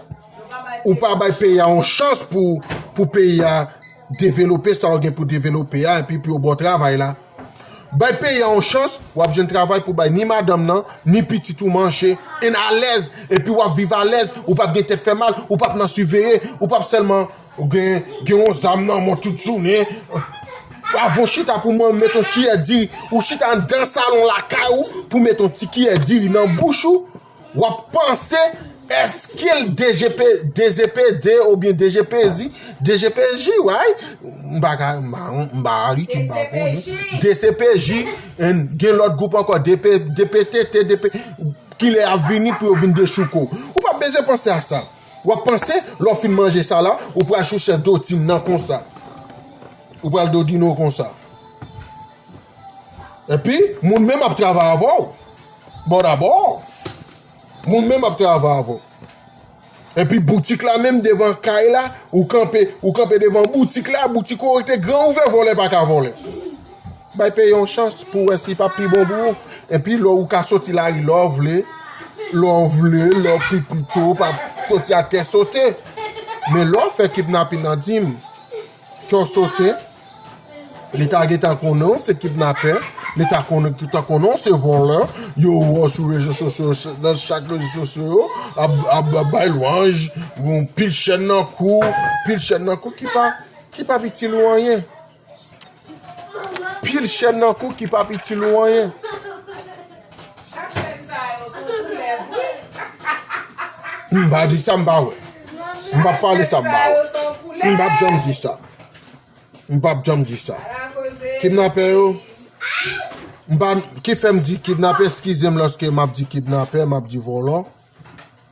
Ou pa bay peyi a yon chans pou, pou peyi a develope sa yo gen pou develope a, epi pou yo ba w travay la. Bay peyi a yon chans, w ap jwenn travay pou bay ni madanm nan, ni pitit ou manje, and alèz, epi w ap viv alèz, ou p ap gen tèt fè mal, ou p ap nan siveye, ou p ap sèlman Ou gen, gen yon zam nan men w tout jounen. Avan w chita pou mwen met yon kiyè diri, ou chita anndan salon lakay ou pou met yon ti kiyè diri nan bouch ou, w ap panse, èske l D G P, D Z P D oubyen D G P J, D G P J, right? M pa ka, m pa, m pa Ayiti, m pa konnen. D C P J, and gen lòt gwoup ankò, D P, D P T T, D P, kilè y ap vini pou yo vin dechouke w. Ou pa bezwen panse a sa. W ap panse, lè w fin manje sa la, ou pral chouchè dotin nan konsa. Ou pral dodine w konsa. Epi, moun menm ap travay avè w. Bò dabò. Moun menm ap travay avè w. Epi boutik la menm devan kay la, ou kanpe, ou kanpe devan boutik la, boutik ou rete gran ouvè, vòlè pa ka vòlè. Bay peyi yon chans pou wè si l p ap pi bon pou ou. Epi lè w ka soti lari lè w vle, lè w vle, lè w pi pito, w pa soti atè sote. Men lè w fè kidnapin nan dim, kè w sote, Leta gentan konnen w se kidnapè, Leta konnen, tout tan konnen w se vòlè, yo wè w sou rezo sosyo, nan chak rezo sosyo yo, ap, ap, ap bay lwanj, yon pil chèn nan kou, pil chèn nan kou ki pa, ki p ap itil ou anyen. Pil chèn nan kou ki p ap itil ou anyen. M pa di sa, m pa wè. M p ap pale sa, m pa wè. M p ap janm di sa. M p ap janm di sa. Kidnapè yo, m pa, ki fè m di kidnapè, eskize m lòske m ap di kidnapè, m ap di vòlò.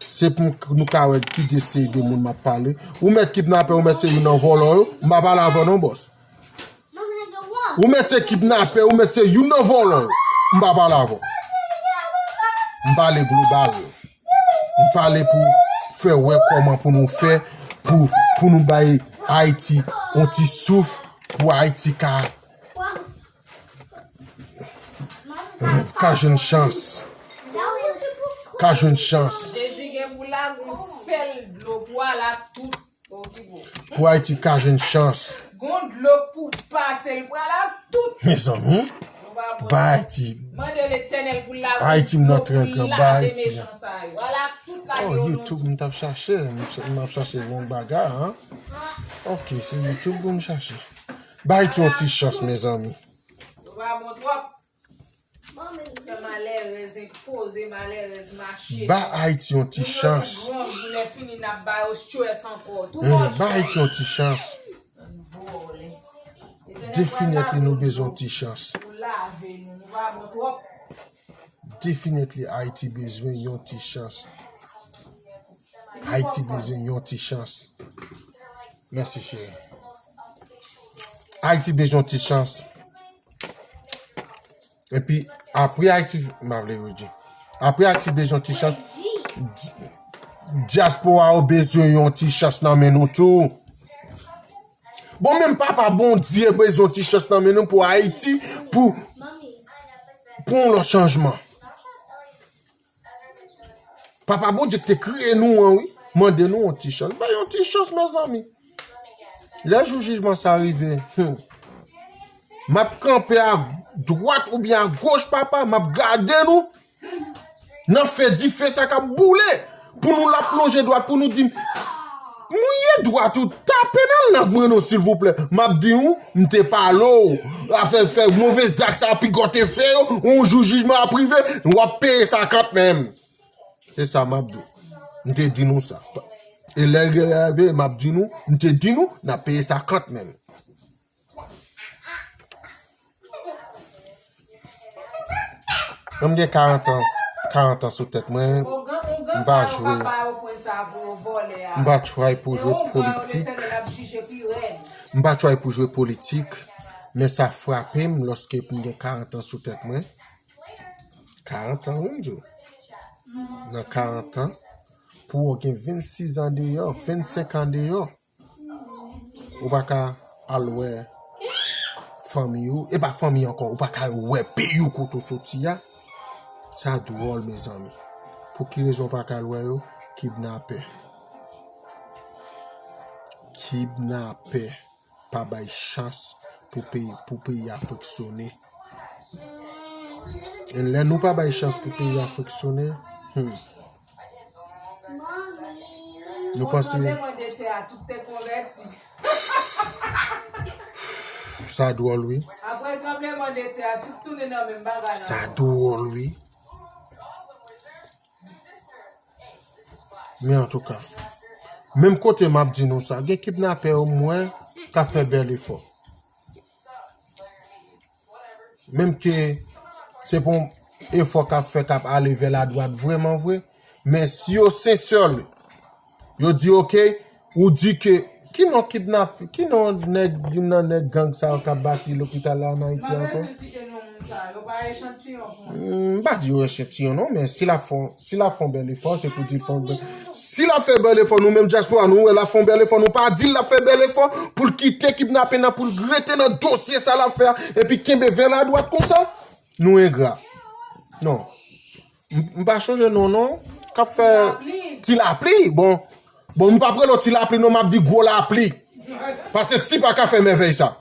Se pou nou ka wè ki de se de moun m ap pale. Ou mèt kidnapè, ou mèt se youn nan vòlò yo, m pa pale avè w non, bòs. Ou mèt se kidnapè, ou mèt se youn nan vòlò yo, m pa pale avè w. M pale global. M pale pou fè wè kòman pou nou fè pou, pou nou bay Ayiti yon ti souf, pou Ayiti ka, ka jwenn chans. Ka jwenn chans. Jezi gen pou lage yon sèl dlo pou al ak tout. Pou Ayiti ka jwenn chans. Gon dlo k pou pase l pral ak tout. Mezanmi, ba Ayiti. Mande Letènèl pou l lave Ayiti m nan trè gran, ba Ayiti. Oh, YouTube m t ap chache, m ap chache yon bagay, hein. Ok, se YouTube pou m chache. Ba Ayiti yon ti chans, mezanmi. Nou pa bon twòp. Fè malèrèz enpoze, malèrèz mache. Ba Ayiti yon ti chans. Moun yo tou grangou, lè fini n ap ba yo strès ankò. Tou bò. Ba Ayiti yon ti chans. Definitely nou bezwen yon ti chans. Pou lave nou, nou pa bon twòp. Definitely Ayiti bezwen yon ti chans. Ayiti bezwen yon ti chans. Mèsi cheri. Ayiti bezwen yon ti chans. Epi, apre Ayiti, m pa vle redi. Apre Ayiti bezwen ti chans, di-, dyaspora yo bezwen yon ti chans nan men nou tou. Bon, menm Papa Bondye bezwen yon ti chans nan men nou pou Ayiti, pou, pou yon lòt chanjman. Papa Bondye ki te kreye nou an, wi, mande nou yon ti chans. Bay yon ti chans, mezanmi. Lè jou jijman sa rive, hmm, m ap kanpe a dwat oubyen a goch, papa, m ap gade nou nan fe dife sa k ap boule. Pou nou la plonje dwat, pou nou di m, mouye dwat ou, tape nan lang mwen non, silvouplè. M ap di w, m te pale w. Afè fè move zak sa, piga w te fè yo, yon jou jijman ap rive, w ap peye sa kanmenm. Se sa m ap di w. M te di nou sa. E lè l rive, m ap di nou, m te di nou, n ap peye sa kanmenm. Mwen m gen karant an, karant an sou tèt mwen. M pa jwe. M pa try pou jwe politik. M pa try pou jwe politik. Men sa frape m lòske m gen karant an sou tèt mwen. Karant an, wi, m di w. Nan karant an, pou w gen vennsis an deyò, vennsenk an deyò, ou pa ka al wè fanmi w, e pa fanmi ankò, ou pa ka al wè peyi w kote w soti a. Sa dwòl, mezanmi. Pou ki rezon w pa ka al wè yo? Kidnapè. Kidnapè. Pa bay chans pou peyi, pou peyi a fonksyone. E lè nou pa bay chans pou peyi a fonksyone, hmm, nou panse. Apre tranblemanntè a, tout te konvèti. Sa dwòl, wi. Apre tranblemanntè a, tout tounen nan menm bagay la. Sa dwòl, wi. Men antouka, menm kote m ap di nou sa, gen kidnapè yo m wè k ap fè bèl efò. Menm ke se pa yon efò k ap fè k ap ale vè ladwat vrèman vre, men si yo sensè, yo di, oke, ou di ke, ki non kidnap, ki non nèg, youn nan nèg gang sa yo k ap bati lopital la ann Ayiti ankò? Hmm, m pa di yo echantiyon non, men si l ap fè, si l ap fè yon bèl efò, se pou di l fè yon bèl. Si l ap fè bèl efò, nou menm dyaspora, nou wè l ap fè yon bèl efò, nou pa di l ap fè bèl efò pou l kite kidnape nan, pou l rete nan dosye sa l ap fè a, epi kenbe vè ladwat konsa. Nou engra. Non. M, m pa chonje non, non. K ap fè ti lapli. Bon. Bon, m p ap rele w ti lapli non, m ap di gwo lapli. Paske ti pa ka fè mèvèy sa.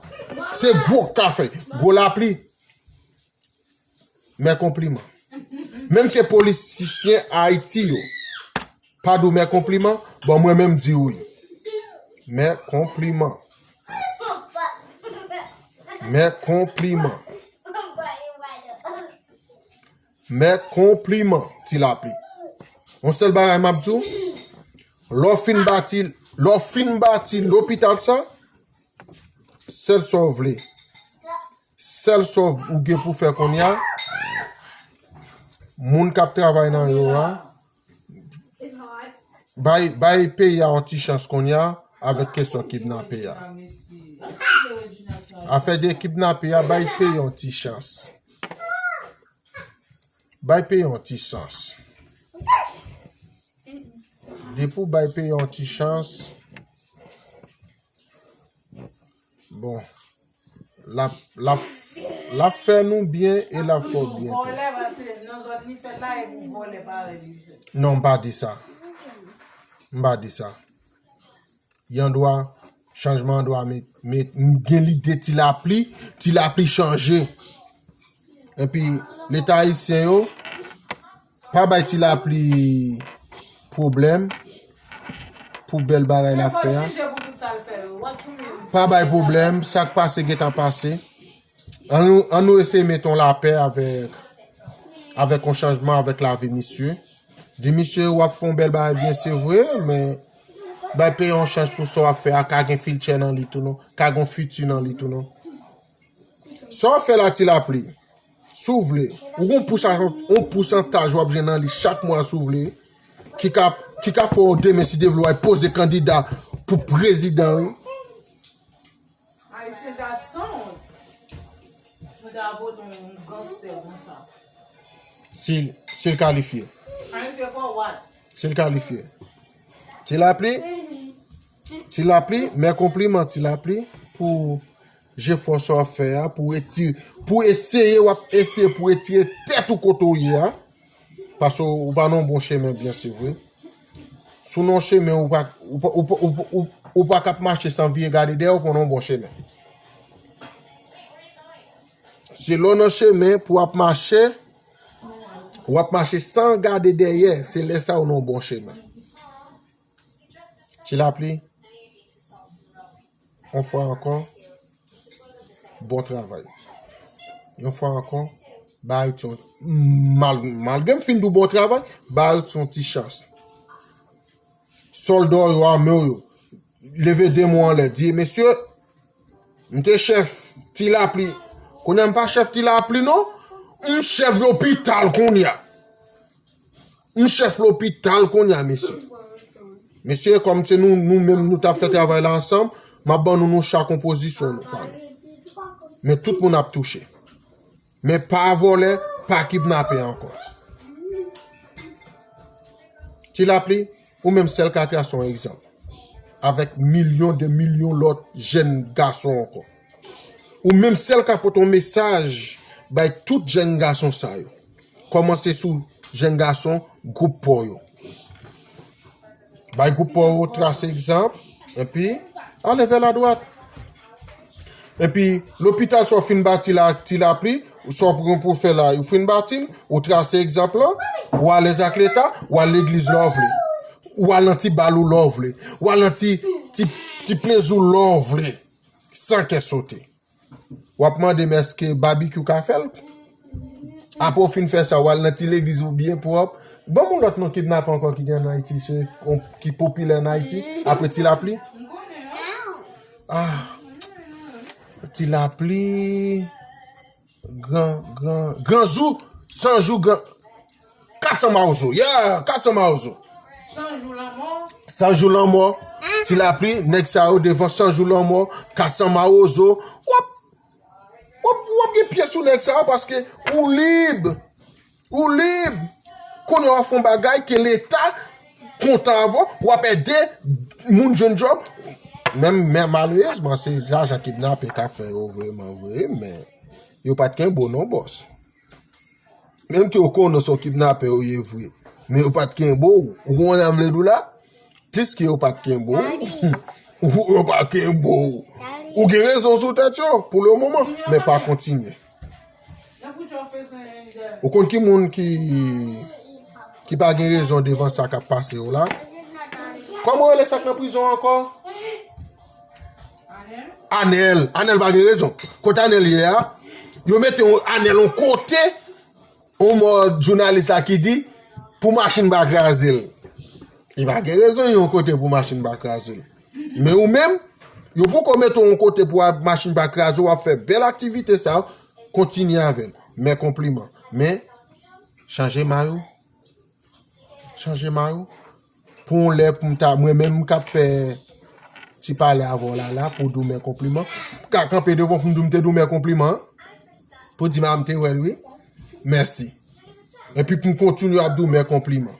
Se gwo k ka fè. Gwo lapli. Mè konpliman. Menm ke politisyen Ayiti yo pa di w mè konpliman, bon, mwen menm di w wi. Mè konpliman. Mè konpliman. Mè konpliman, Ti Lapli. Yon sèl bagay m ap di w, lè w fin bati, lè w fin bati lopital sa, sèl sa w vle. Sèl sa w gen pou fè kounye a, moun k ap travay nan yo a, bay, bay peyi a yon ti chans kounye a, avèk kesyon kidnape a. Afè de kidnape a, bay peyi yon ti chans. Bay peyi yon ti chans. Depi w bay peyi yon ti chans, bon, l ap, l ap, l ap fè nou byen e l ap fè w byen tou. Vòlè, paske nan zòn li fèt la, e pou vòlè parèy li fèt. Non, m pa di sa. M pa di sa. Y andwa, chanjman andwa met, met, m gen lide Ti Lapli, Ti Lapli chanje. Epi, Leta ayisyen yo, pa bay Ti Lapli pwoblèm pou bèl bagay l ap fè a. Pa bay pwoblèm, sa k pase gentan pase. An nou, an nou eseye met yon lapè avèk, avèk yon chanjman avèk lavi misye. Di misye, w ap fè yon bèl bagay byen, se vre, men bay peyi yon chans pou sa w ap fè a, ka gen fichè nan li tou non, ka gen fiti nan li tou non. Sa w ap fè la, Ti Lapli, si w vle, ou gon pousa-, yon pousantaj w ap jwenn nan li chak mwa si w vle, ki ka, ki ka fè w demen si Dev Lwa poze kandida pou prezidan wi. Ayisyen ta san wont. Nou ta vote yon ganstè konsa. Si, si l kalifye. Kalifye for what? Si l kalifye. Ti Lapli, Ti Lapli, mè konpliman Ti Lapli pou jefò sa w ap fè a, pou etire, pou eseye, w ap eseye pou etire tèt ou kote w ye a. Paske w pa nan yon bon chemen byen, se vre. Si w nan yon chemen, ou pa, ou pa, ou pa, ou pa, ou, ou pa k ap mache san vire gade dèyè w, ou pa nan yon bon chemen. Se lè w nan chemen pou w ap mache, w ap mache san gade dèyè, se lè sa a ou nan yon bon chemen. Ti Lapli, yon fwa ankò, bon travay. Yon fwa ankò, ba Haiti yon, mal-, malgre m fin di w bon travay, ba Haiti yon ti chans. Sòlda w yo, ame w yo, leve de men w anlè, di, mesye, m te chèf Ti Lapli. Kounye a m pa chèf Ti Lapli non, m chèf lopital kounye a. M chèf lopital kounye a, mesye. Mesye, kòm se nou, nou menm, nou t ap fè travay la ansanm, m ap ban nou, nou chak yon pozisyon nou pale. Men tout moun ap touche. Men pa vòlè, pa kidnapè ankò. Ti Lapli, ou menm sèl ka trase yon egzanp. Avèk milyon de milyon lòt jèn gason ankò. Ou menm sèl ka pote yon mesaj bay tout jèn gason sa yo. Kòmanse sou jèn gason gwoup pa w yo. Bay gwoup pa w yo trase egzanp, epi ale vè ladwat. Epi, lopital sa w fin bati la, Ti Lapli, sa w pran pou fè la, ou fin bati l, ou trase egzanp lan, ou alèz ak Leta, ou al legliz lè w vle, ou al nan ti bal ou lè w vle, ou al nan ti, ti, ti plezi w lè w vle, san kè sote. W ap mande m èske babikyou ka fè l? Apre w fin fè sa, w al nan ti legliz ou byen pwòp. Ban m yon lòt non kidnapè ankò ki gen ann Ayiti, se, ki popilè ann Ayiti, apre Ti Lapli. Ah, Ti Lapli, gran, gran, gran Zou, san jou, gran, Kat san Mawozo, yeah, Kat san Mawozo. San jou lanmò. San jou lanmò. Ti Lapli, nèg sa yo devan san jou lanmò, Kat san Mawozo. W ap, w ap, w ap gen pye sou nèg sa yo paske ou lib. Ou lib. Kounye a w ap fè yon bagay ke Leta kontan avè w, w ap ede moun jwenn djòb. Men, men malerezman, se lajan kidnapè ka fè yo vreman vre, men yo pa t kenbe w non, bòs. Menm ke yo konnen se yon kidnapè ou ye vre. Men yo pa t kenbe w. Ou konprann sa m vle di w la? Plis ke yo pa t kenbe w. Ou, yo pa kenbe w. Ou gen rezon sou tèt yo, pou le moman. Men pa kontinye. Ou konn ki moun ki, ki pa gen rezon devan sa k ap pase yo la? Kòman w rele sa k nan prizon ankò? Anèl. Anèl pa gen rezon. Kote Anèl ye a? Yo mete yon Anèl yon kote, yon mò jounalis la ki di, pou machin pa kraze l. Li pa gen rezon yon kote pou machin pa kraze l. Men ou menm, yo poko mete w yon kote pou a- machin pa kraze, w ap fè bèl aktivite sa, kontinye avè l. Men konpliman. Men, chanje may ou. Chanje may ou. Pou yon lè, pou m ta, mwen menm, m k ap fè ti pale avè w la, la, pou di w men konpliman. M ka kanpe devan w pou m di w m te di w men konpliman. Pou di m a m te wè l, wi. Mèsi. Epi pou m kontinye ap di w men konpliman.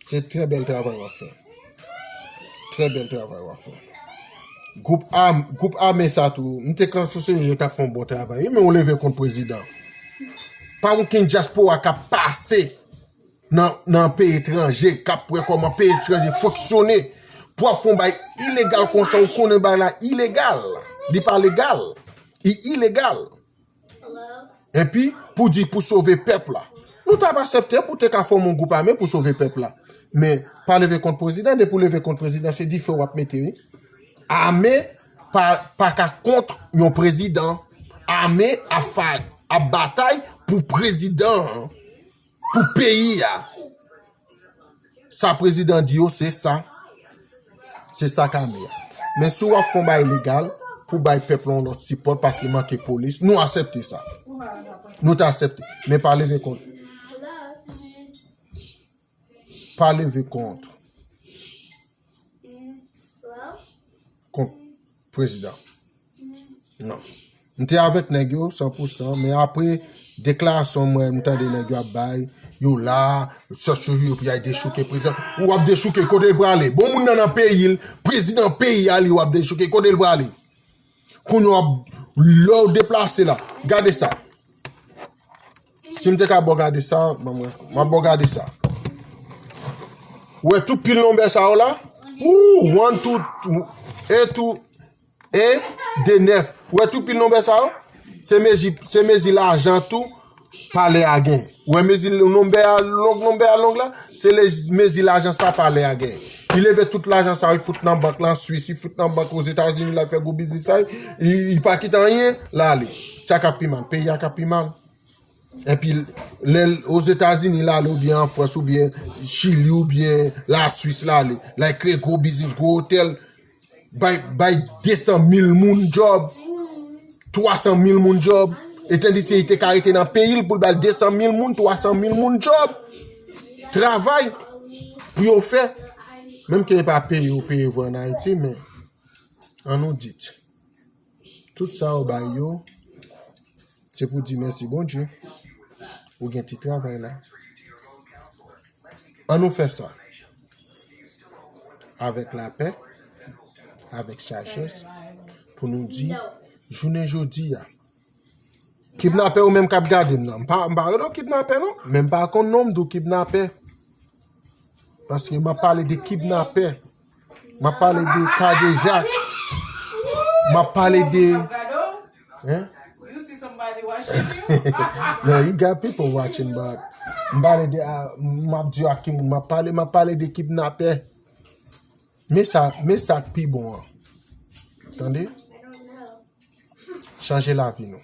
Se trè bèl travay w ap fè. Trè bèl travay w ap fè. Gwoup ame sa tou, m te ka sou se yo t ap fè yon bon travay, wi, men w leve kont prezidan. Pa okenn dyaspora k ap pase nan, nan peyi etranje, k ap wè kòman peyi etranje fonksyone. Pou w ap fè yon bay ilegal konsa, ou konnen bay la ilegal. Li pa legal. Li ilegal. Epi, pou di pou sove pèp la. Nou t ap aksepte pou te ka fòme yon gwoup ame pou sove pèp la. Men, pa leve kont prezidan, depi w leve kont prezidan, se dife w ap mete, wi. Ame pa, pa ka kont yon prezidan. Ame ap, ap batay pou prezidan an, pou peyi a. Sa prezidan di yo, se sa. Se sa k ame a. Men si w ap fè yon bay legal, pou bay pèp la yon lòt sipò, paske manke polis, nou aksepte sa. Nou ta aksepte. Men pa leve kont. Pa leve kont. Kont prezidan. Non. M te avèk nèg yo, san pou san, men apre deklarasyon mwen, m tande nèg yo ap bay, yo la, chak jou yo pou y al dechouke prezidan. Ou ap dechouke, kote l prale? Bon, moun nan nan peyi l, prezidan peyi a li, w ap dechouke, kote l prale? Kounye a, lè w deplase la, gade sa. Si m te ka ba w gade sa, ban mwen, m ap ba w gade sa. Ou wè tout pil nonbè sa yo la? Ou, one, two, two, e two, e de nèf. Ou wè tout pil nonbè sa yo? Se mezi, se mezi lajan tou palè a gen. Ou wè mezi nonbè a long, nonbè a long la? Se le, mezi lajan sa palè a gen. Li leve tout lajan sa yo, li fout nan bank lan Swis, li fout nan bank Ozetazini, l al fè gwo biznis sa yo. Li, li pa kite anyen, l ale. Sa k ap pi mal, peyi a k ap pi mal. Epi, lè l Ozetazini l ale oubyen an Frans oubyen Chili oubyen Laswis l ale, l al kreye gwo biznis, gwo otèl, bay, bay de san mil moun djòb, twa san mil moun djòb. Etandise li te ka rete nan peyi l pou l bay de san mil moun, twa san mil moun djòb. Travay pou yo fè. Menm ke e pa peye yo peye vre ann Ayiti, men ann nou di t. Tout sa yo bay yo, se pou di mèsi Bondye, ou gen ti travay la. Ann nou fè sa avèk lapè, avèk sajès, pou nou di, jounen jodi a, kidnapè ou menm k ap gade m nan, m pa, m pa rele w kidnapè non, men m pa konn non m di w kidnapè. Paske m ap pale de kidnapè. M ap pale de kadejak. M ap pale de, hein? You see somebody watching you? No, you got people watching, but m pale de, ah, m ap di a ki moun m ap pale, m ap pale de kidnapè. Men sa, men sa k pi bon an. Tande? Chanje lavi nou.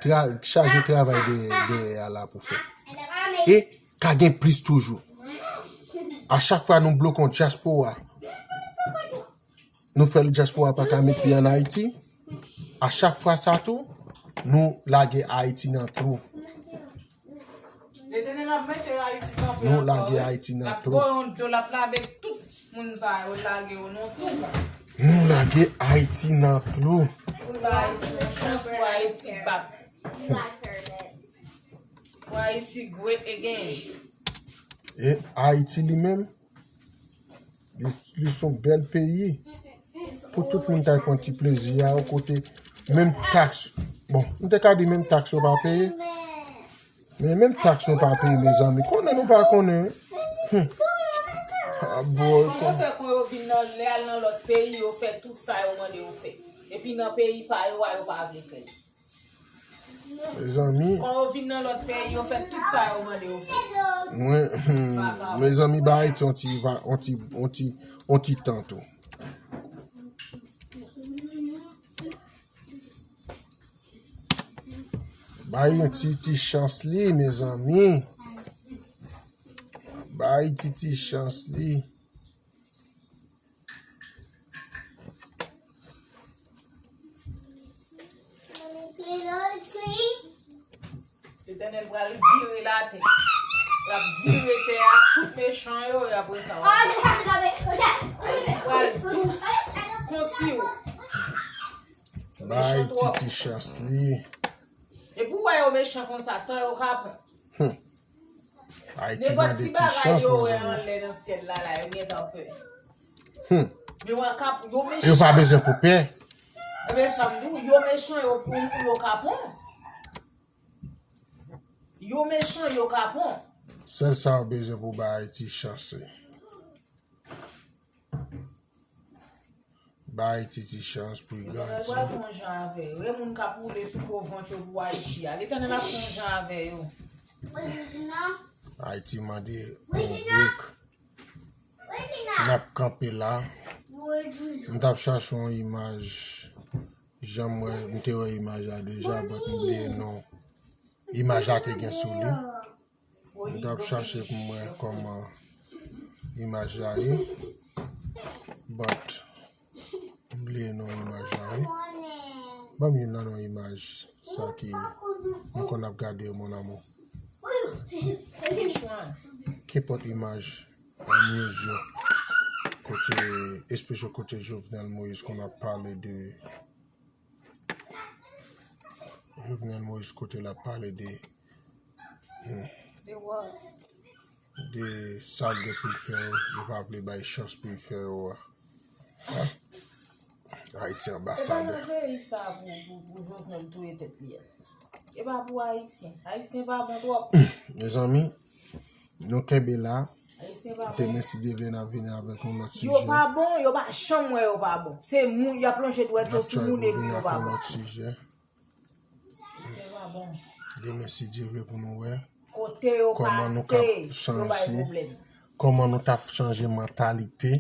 Tra, chaje travay dèyè, dèyè a la pou fè. E ka gen plis toujou. A chak fwa nou bloke yon dyaspora, nou fè dyaspora pa ka met pye ann Ayiti. A chak fwa sa tou, nou lage Ayiti nan twou. Letènèl ap mete Ayiti kanpe ankò, wi. Nou lage Ayiti nan twou. L ap voye yon dlo, l ap lave tout moun sa yo, lage yo nan twou. Nou lage Ayiti nan twou. Pou l ba Ayiti yon chans, pou Ayiti back. Pou Ayiti great again. E Ayiti li menm, Li, li se yon bèl peyi. Pou tout moun ta pran ti plezi a, yon kote, menm taks, bon, m te ka di menm taks yo pa peye. Men menm taks nou pa peye, mezanmi. Konnen nou pa konnen, wi. Hmm. Ah, boy, pou yo fè kon yo vin nan, lè al nan lòt peyi, yo fè tout sa yo mande yo fè. Epi nan peyi pa yo a, yo pa vle fè l. Mezanmi. Kan yo vin nan lòt peyi, yo fè tout sa yo mande yo fè. Mwen, hmm, mezanmi, ba Ayiti yon ti, va- yon ti, yon ti, yon ti tan tou. Ba Ayiti ti chans li, mezanmi. Ba Ayiti ti chans li. Letènèl pral vire latè. L ap vire tè a, tout mechan yo, e apre sa, w ap. Ayiti pral dous kon siwo. Ba Ayiti ti chans li. Depi w wè yo mechan konsa, tan yo ka pran. Ayiti mande ti chans, mezanmi. Nenpòt ti bagay yo wè anlè nan syèl la, la, yo gentan pè. Hmm. Men w ap kap, yo mechan. Yo pa bezwen pou pè. Ebyen, sa m di w, yo mechan, yo pran pou yo ka pran. Yo mechan, yo ka pran. Sèl sa yo bezwen pou ba Ayiti chans. Ba Ayiti ti chans pou l grandi. Letènèl pral fè yon jan avè yo. E moun k ap woule sou po vant yo pou Ayiti a. Letènèl ap fè yon jan avè yo. Ayiti mande yon break. N ap kanpe la. M t ap chache yon imaj. Jan m wè, m te wè imaj la deja, but m bliye non imaj la te gen sou li. M t ap chache pou m wè kòman imaj la ye. But, m bliye non imaj la wi. Ban m youn nan non imaj sa ki nou konn ap gade yo, mon amour. Kenpòt imaj an news yo. Kote, espesyo kote Jovenel Moïse konn ap pale de Jovenel Moïse kote l ap pale de, hmm, de sa l gen pou l fè yo, yo pa vle bay chans pou l fè yo a. Ayiti anbasadè. Se pa nan peyi sa pou, pou, pou Jovenel touye tèt li a. E pa pou Ayisyen. Ayisyen pa bon twòp. Mezanmi, nou kenbe la. Demen, si Dye vle, n ap vini avèk yon lòt sijè. Yo pa bon, yo pa janm wè yo pa bon. Se moun, y ap lonje dwèt yo sou moun epi yo pa bon. Ayisyen pa bon. Demen, si Dye vle, pou nou wè kòman nou ka chanje, kòman nou ta chanje mantalite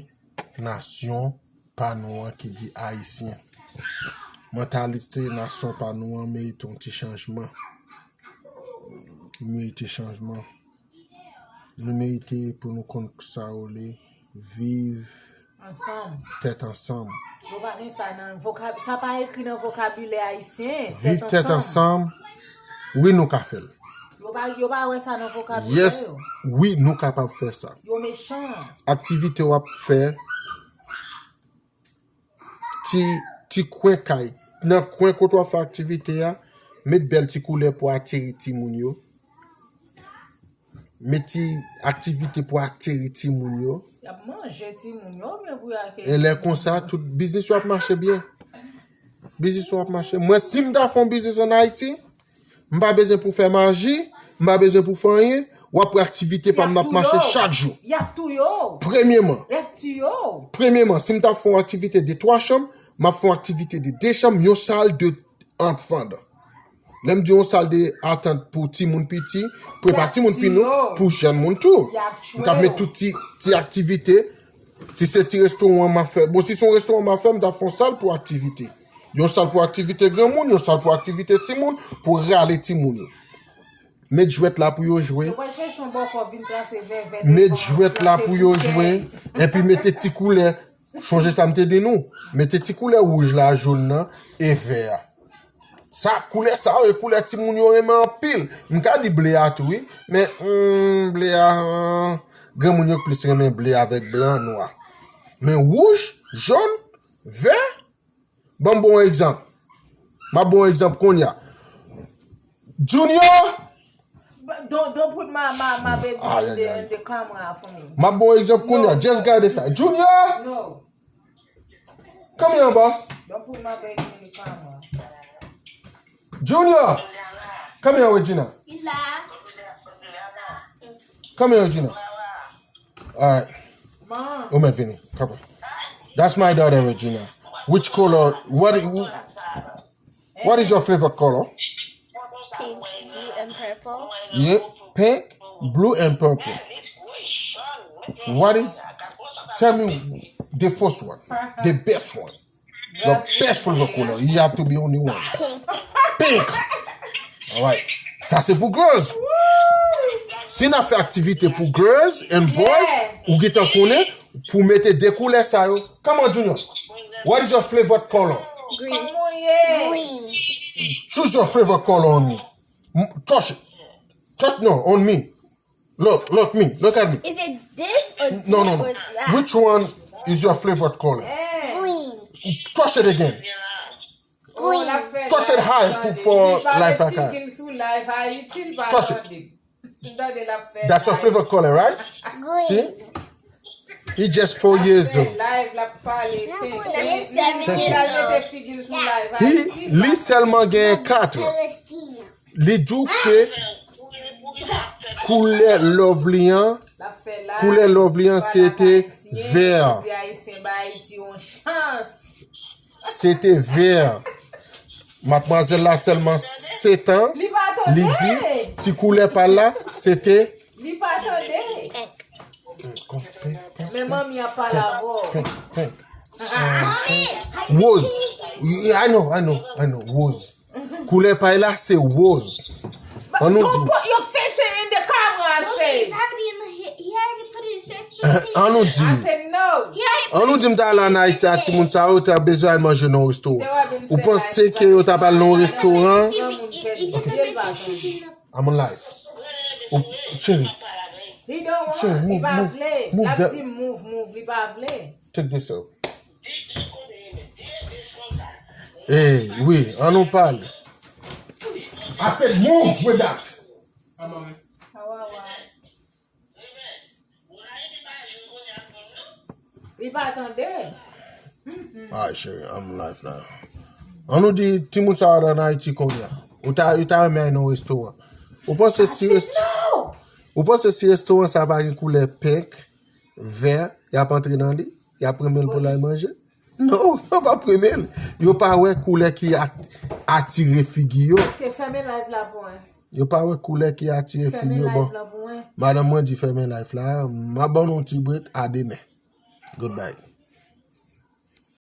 nasyon pa nou an ki di Ayisyen. Mantalite nasyon pa nou an merite yon ti chanjman. Merite chanjman. Nou merite pou nou konn sa yo le viv tèt ansanm. Yo pa gen sa nan vokab, sa pa ekri nan vokabilè ayisyen. Viv tèt ansanm. Wi, nou ka fè l. Yo pa, yo pa wè sa nan vokabilè yo. Yes, wi, nou kapab fè sa. Yo mechan. Aktivite w ap fè, ti, ti kwen kay. Nan kwen kote w ap fè aktivite a, met bèl ti koulè pou atire timoun yo. Met ti aktivite pou atire timoun yo. Y ap manje timoun yo, oubyen pou y atire timoun yo. E lè konsa, tout biznis yo ap mache byen. Biznis yo ap mache. Mwen, si m ta fè yon biznis ann Ayiti, m pa bezwen pou fè maji, m pa bezwen pou fè anyen, w ap wè aktivite pa m nan ap mache chak jou. Y ap touye w. Premyeman. Y ap tiye w. Premyeman, si m ta fè yon aktivite de twa chanm, m ap fè yon aktivite de de chanm, yon sal de anfan. Lè m di yon sal de atant pou timoun piti, pou epa timoun piti, pou jèn moun tou. M t ap met tout ti, ti aktivite. Si se ti restoran m ap fè, bon, si se yon restoran m ap fè, m t ap fè yon sal pou aktivite. Yon sal pou aktivite granmoun, yon sal pou aktivite timoun, pou rale timoun yo. Met jwèt la pou yo jwe. Yo pral chèche yon bòkò vin trase vèvè devan. Met jwèt la pou yo jwe. Epi mete ti koulè. Sonje sa m te di nou. Mete ti koulè wouj la, jòn nan, e vè a. Sa, koulè sa yo, e koulè timoun yo renmen anpil. M ka di ble a tou, wi. Men, hmm, ble a, hmm, granmoun yo plis renmen ble avèk blan, nwa. Men wouj, jòn, vè, ban m ba w yon egzanp. M ap ba w yon egzanp kounye a. Junior! Don't, don't put my, my, my baby in the, in the camera for me. M ap ba w yon egzanp kounye a. Just gade sa. Junior! No. Come here, boss. Don't put my baby in the camera. Junior! Come here, Regina. Come here, Regina. Alright. Ou mèt vini. Kapon. That's my daughter, Regina. Which color? What i- what is your favorite color? Pink, blue, and purple. Yeah, pink, blue and purple. What is? Tell me the first one, the best one, the best favorite color. You have to be only one. Pink. Pink. Alright. Sa se pou girls. Si n ap fè aktivite pou girls and boys, ou gentan konnen pou mete de koulè sa yo. Come on, Junior. What is your favorite color? Green. Kòman w ye? Green. Choose your favorite color on me. M- Touch it. Touch, no, on me. Look, look me. Look at me. Is it this or this No, no, no. or that? Which one is your favorite color? Eh, Green. Touch it again. oh, l ap Green. fè Touch it live, high tande. for Li pale life like that. Figil sou live, Ayiti, l pa Touch it. tande. M tande l ap fè That's your live. Favorite color, right? Green. See? He just four years Fè old. Live, l ap pale. Pink. Yes, seven Li years al mete old. Figil sou live, He, Ayiti, l li pa sèlman gen kat. Celestina. Li di w ke koulè love li an, L ap fè live. Koulè love li an, se te vè. Di Ayisyen ba Ayiti yon chans. Se te vè. Madmwazèl la sèlman sèt an. Li pa tande. Li di ti koulè pa l la, se te Li pa tande. Men manmi a pale avè w. Pink, pink. Mommy, Woz. I know, I know, I know. Woz. Koulè pa l la, se woz. An nou di. Yo fese in the camera, Mommy, say. It's already in the he, he already put his face. An nou di. I said no. He already An nou di m ta al an Ayiti a timoun sa yo, ta bezwen al manje nan yon restoran. Ou panse ke yo ta pral nan yon restoran? He, he, he's in the picture. He's in the I'm on live. Ou, cheri, He don't want. Sure, Li move, pa move, vle. move L ap that- di move, move. Li pa vle. Take this out. Hey, wi, an nou pale. I said move with that. Awa, awa. Li pa tande. Alright, cheri, I'm live now. An nou di timoun sa yo an Ayiti kounye a. Ou ta, ou ta renmen al nan yon restoran. Ou panse si rest- No! Ou panse si restoran sa pa gen koulè pink, vè, y ap antre nan li? Y ap renmen l pou l al manje? Non, yo p ap renmen l. Yo pa wè koulè ki at- atire figi yo. Te fèmen live la pou mwen. Yo pa wè koulè ki atire Fèmen figi yo. live Bon, la pou mwen. madanm mwen di fèmen live la. M ap ban nou yon ti break. A demen. Goodbye.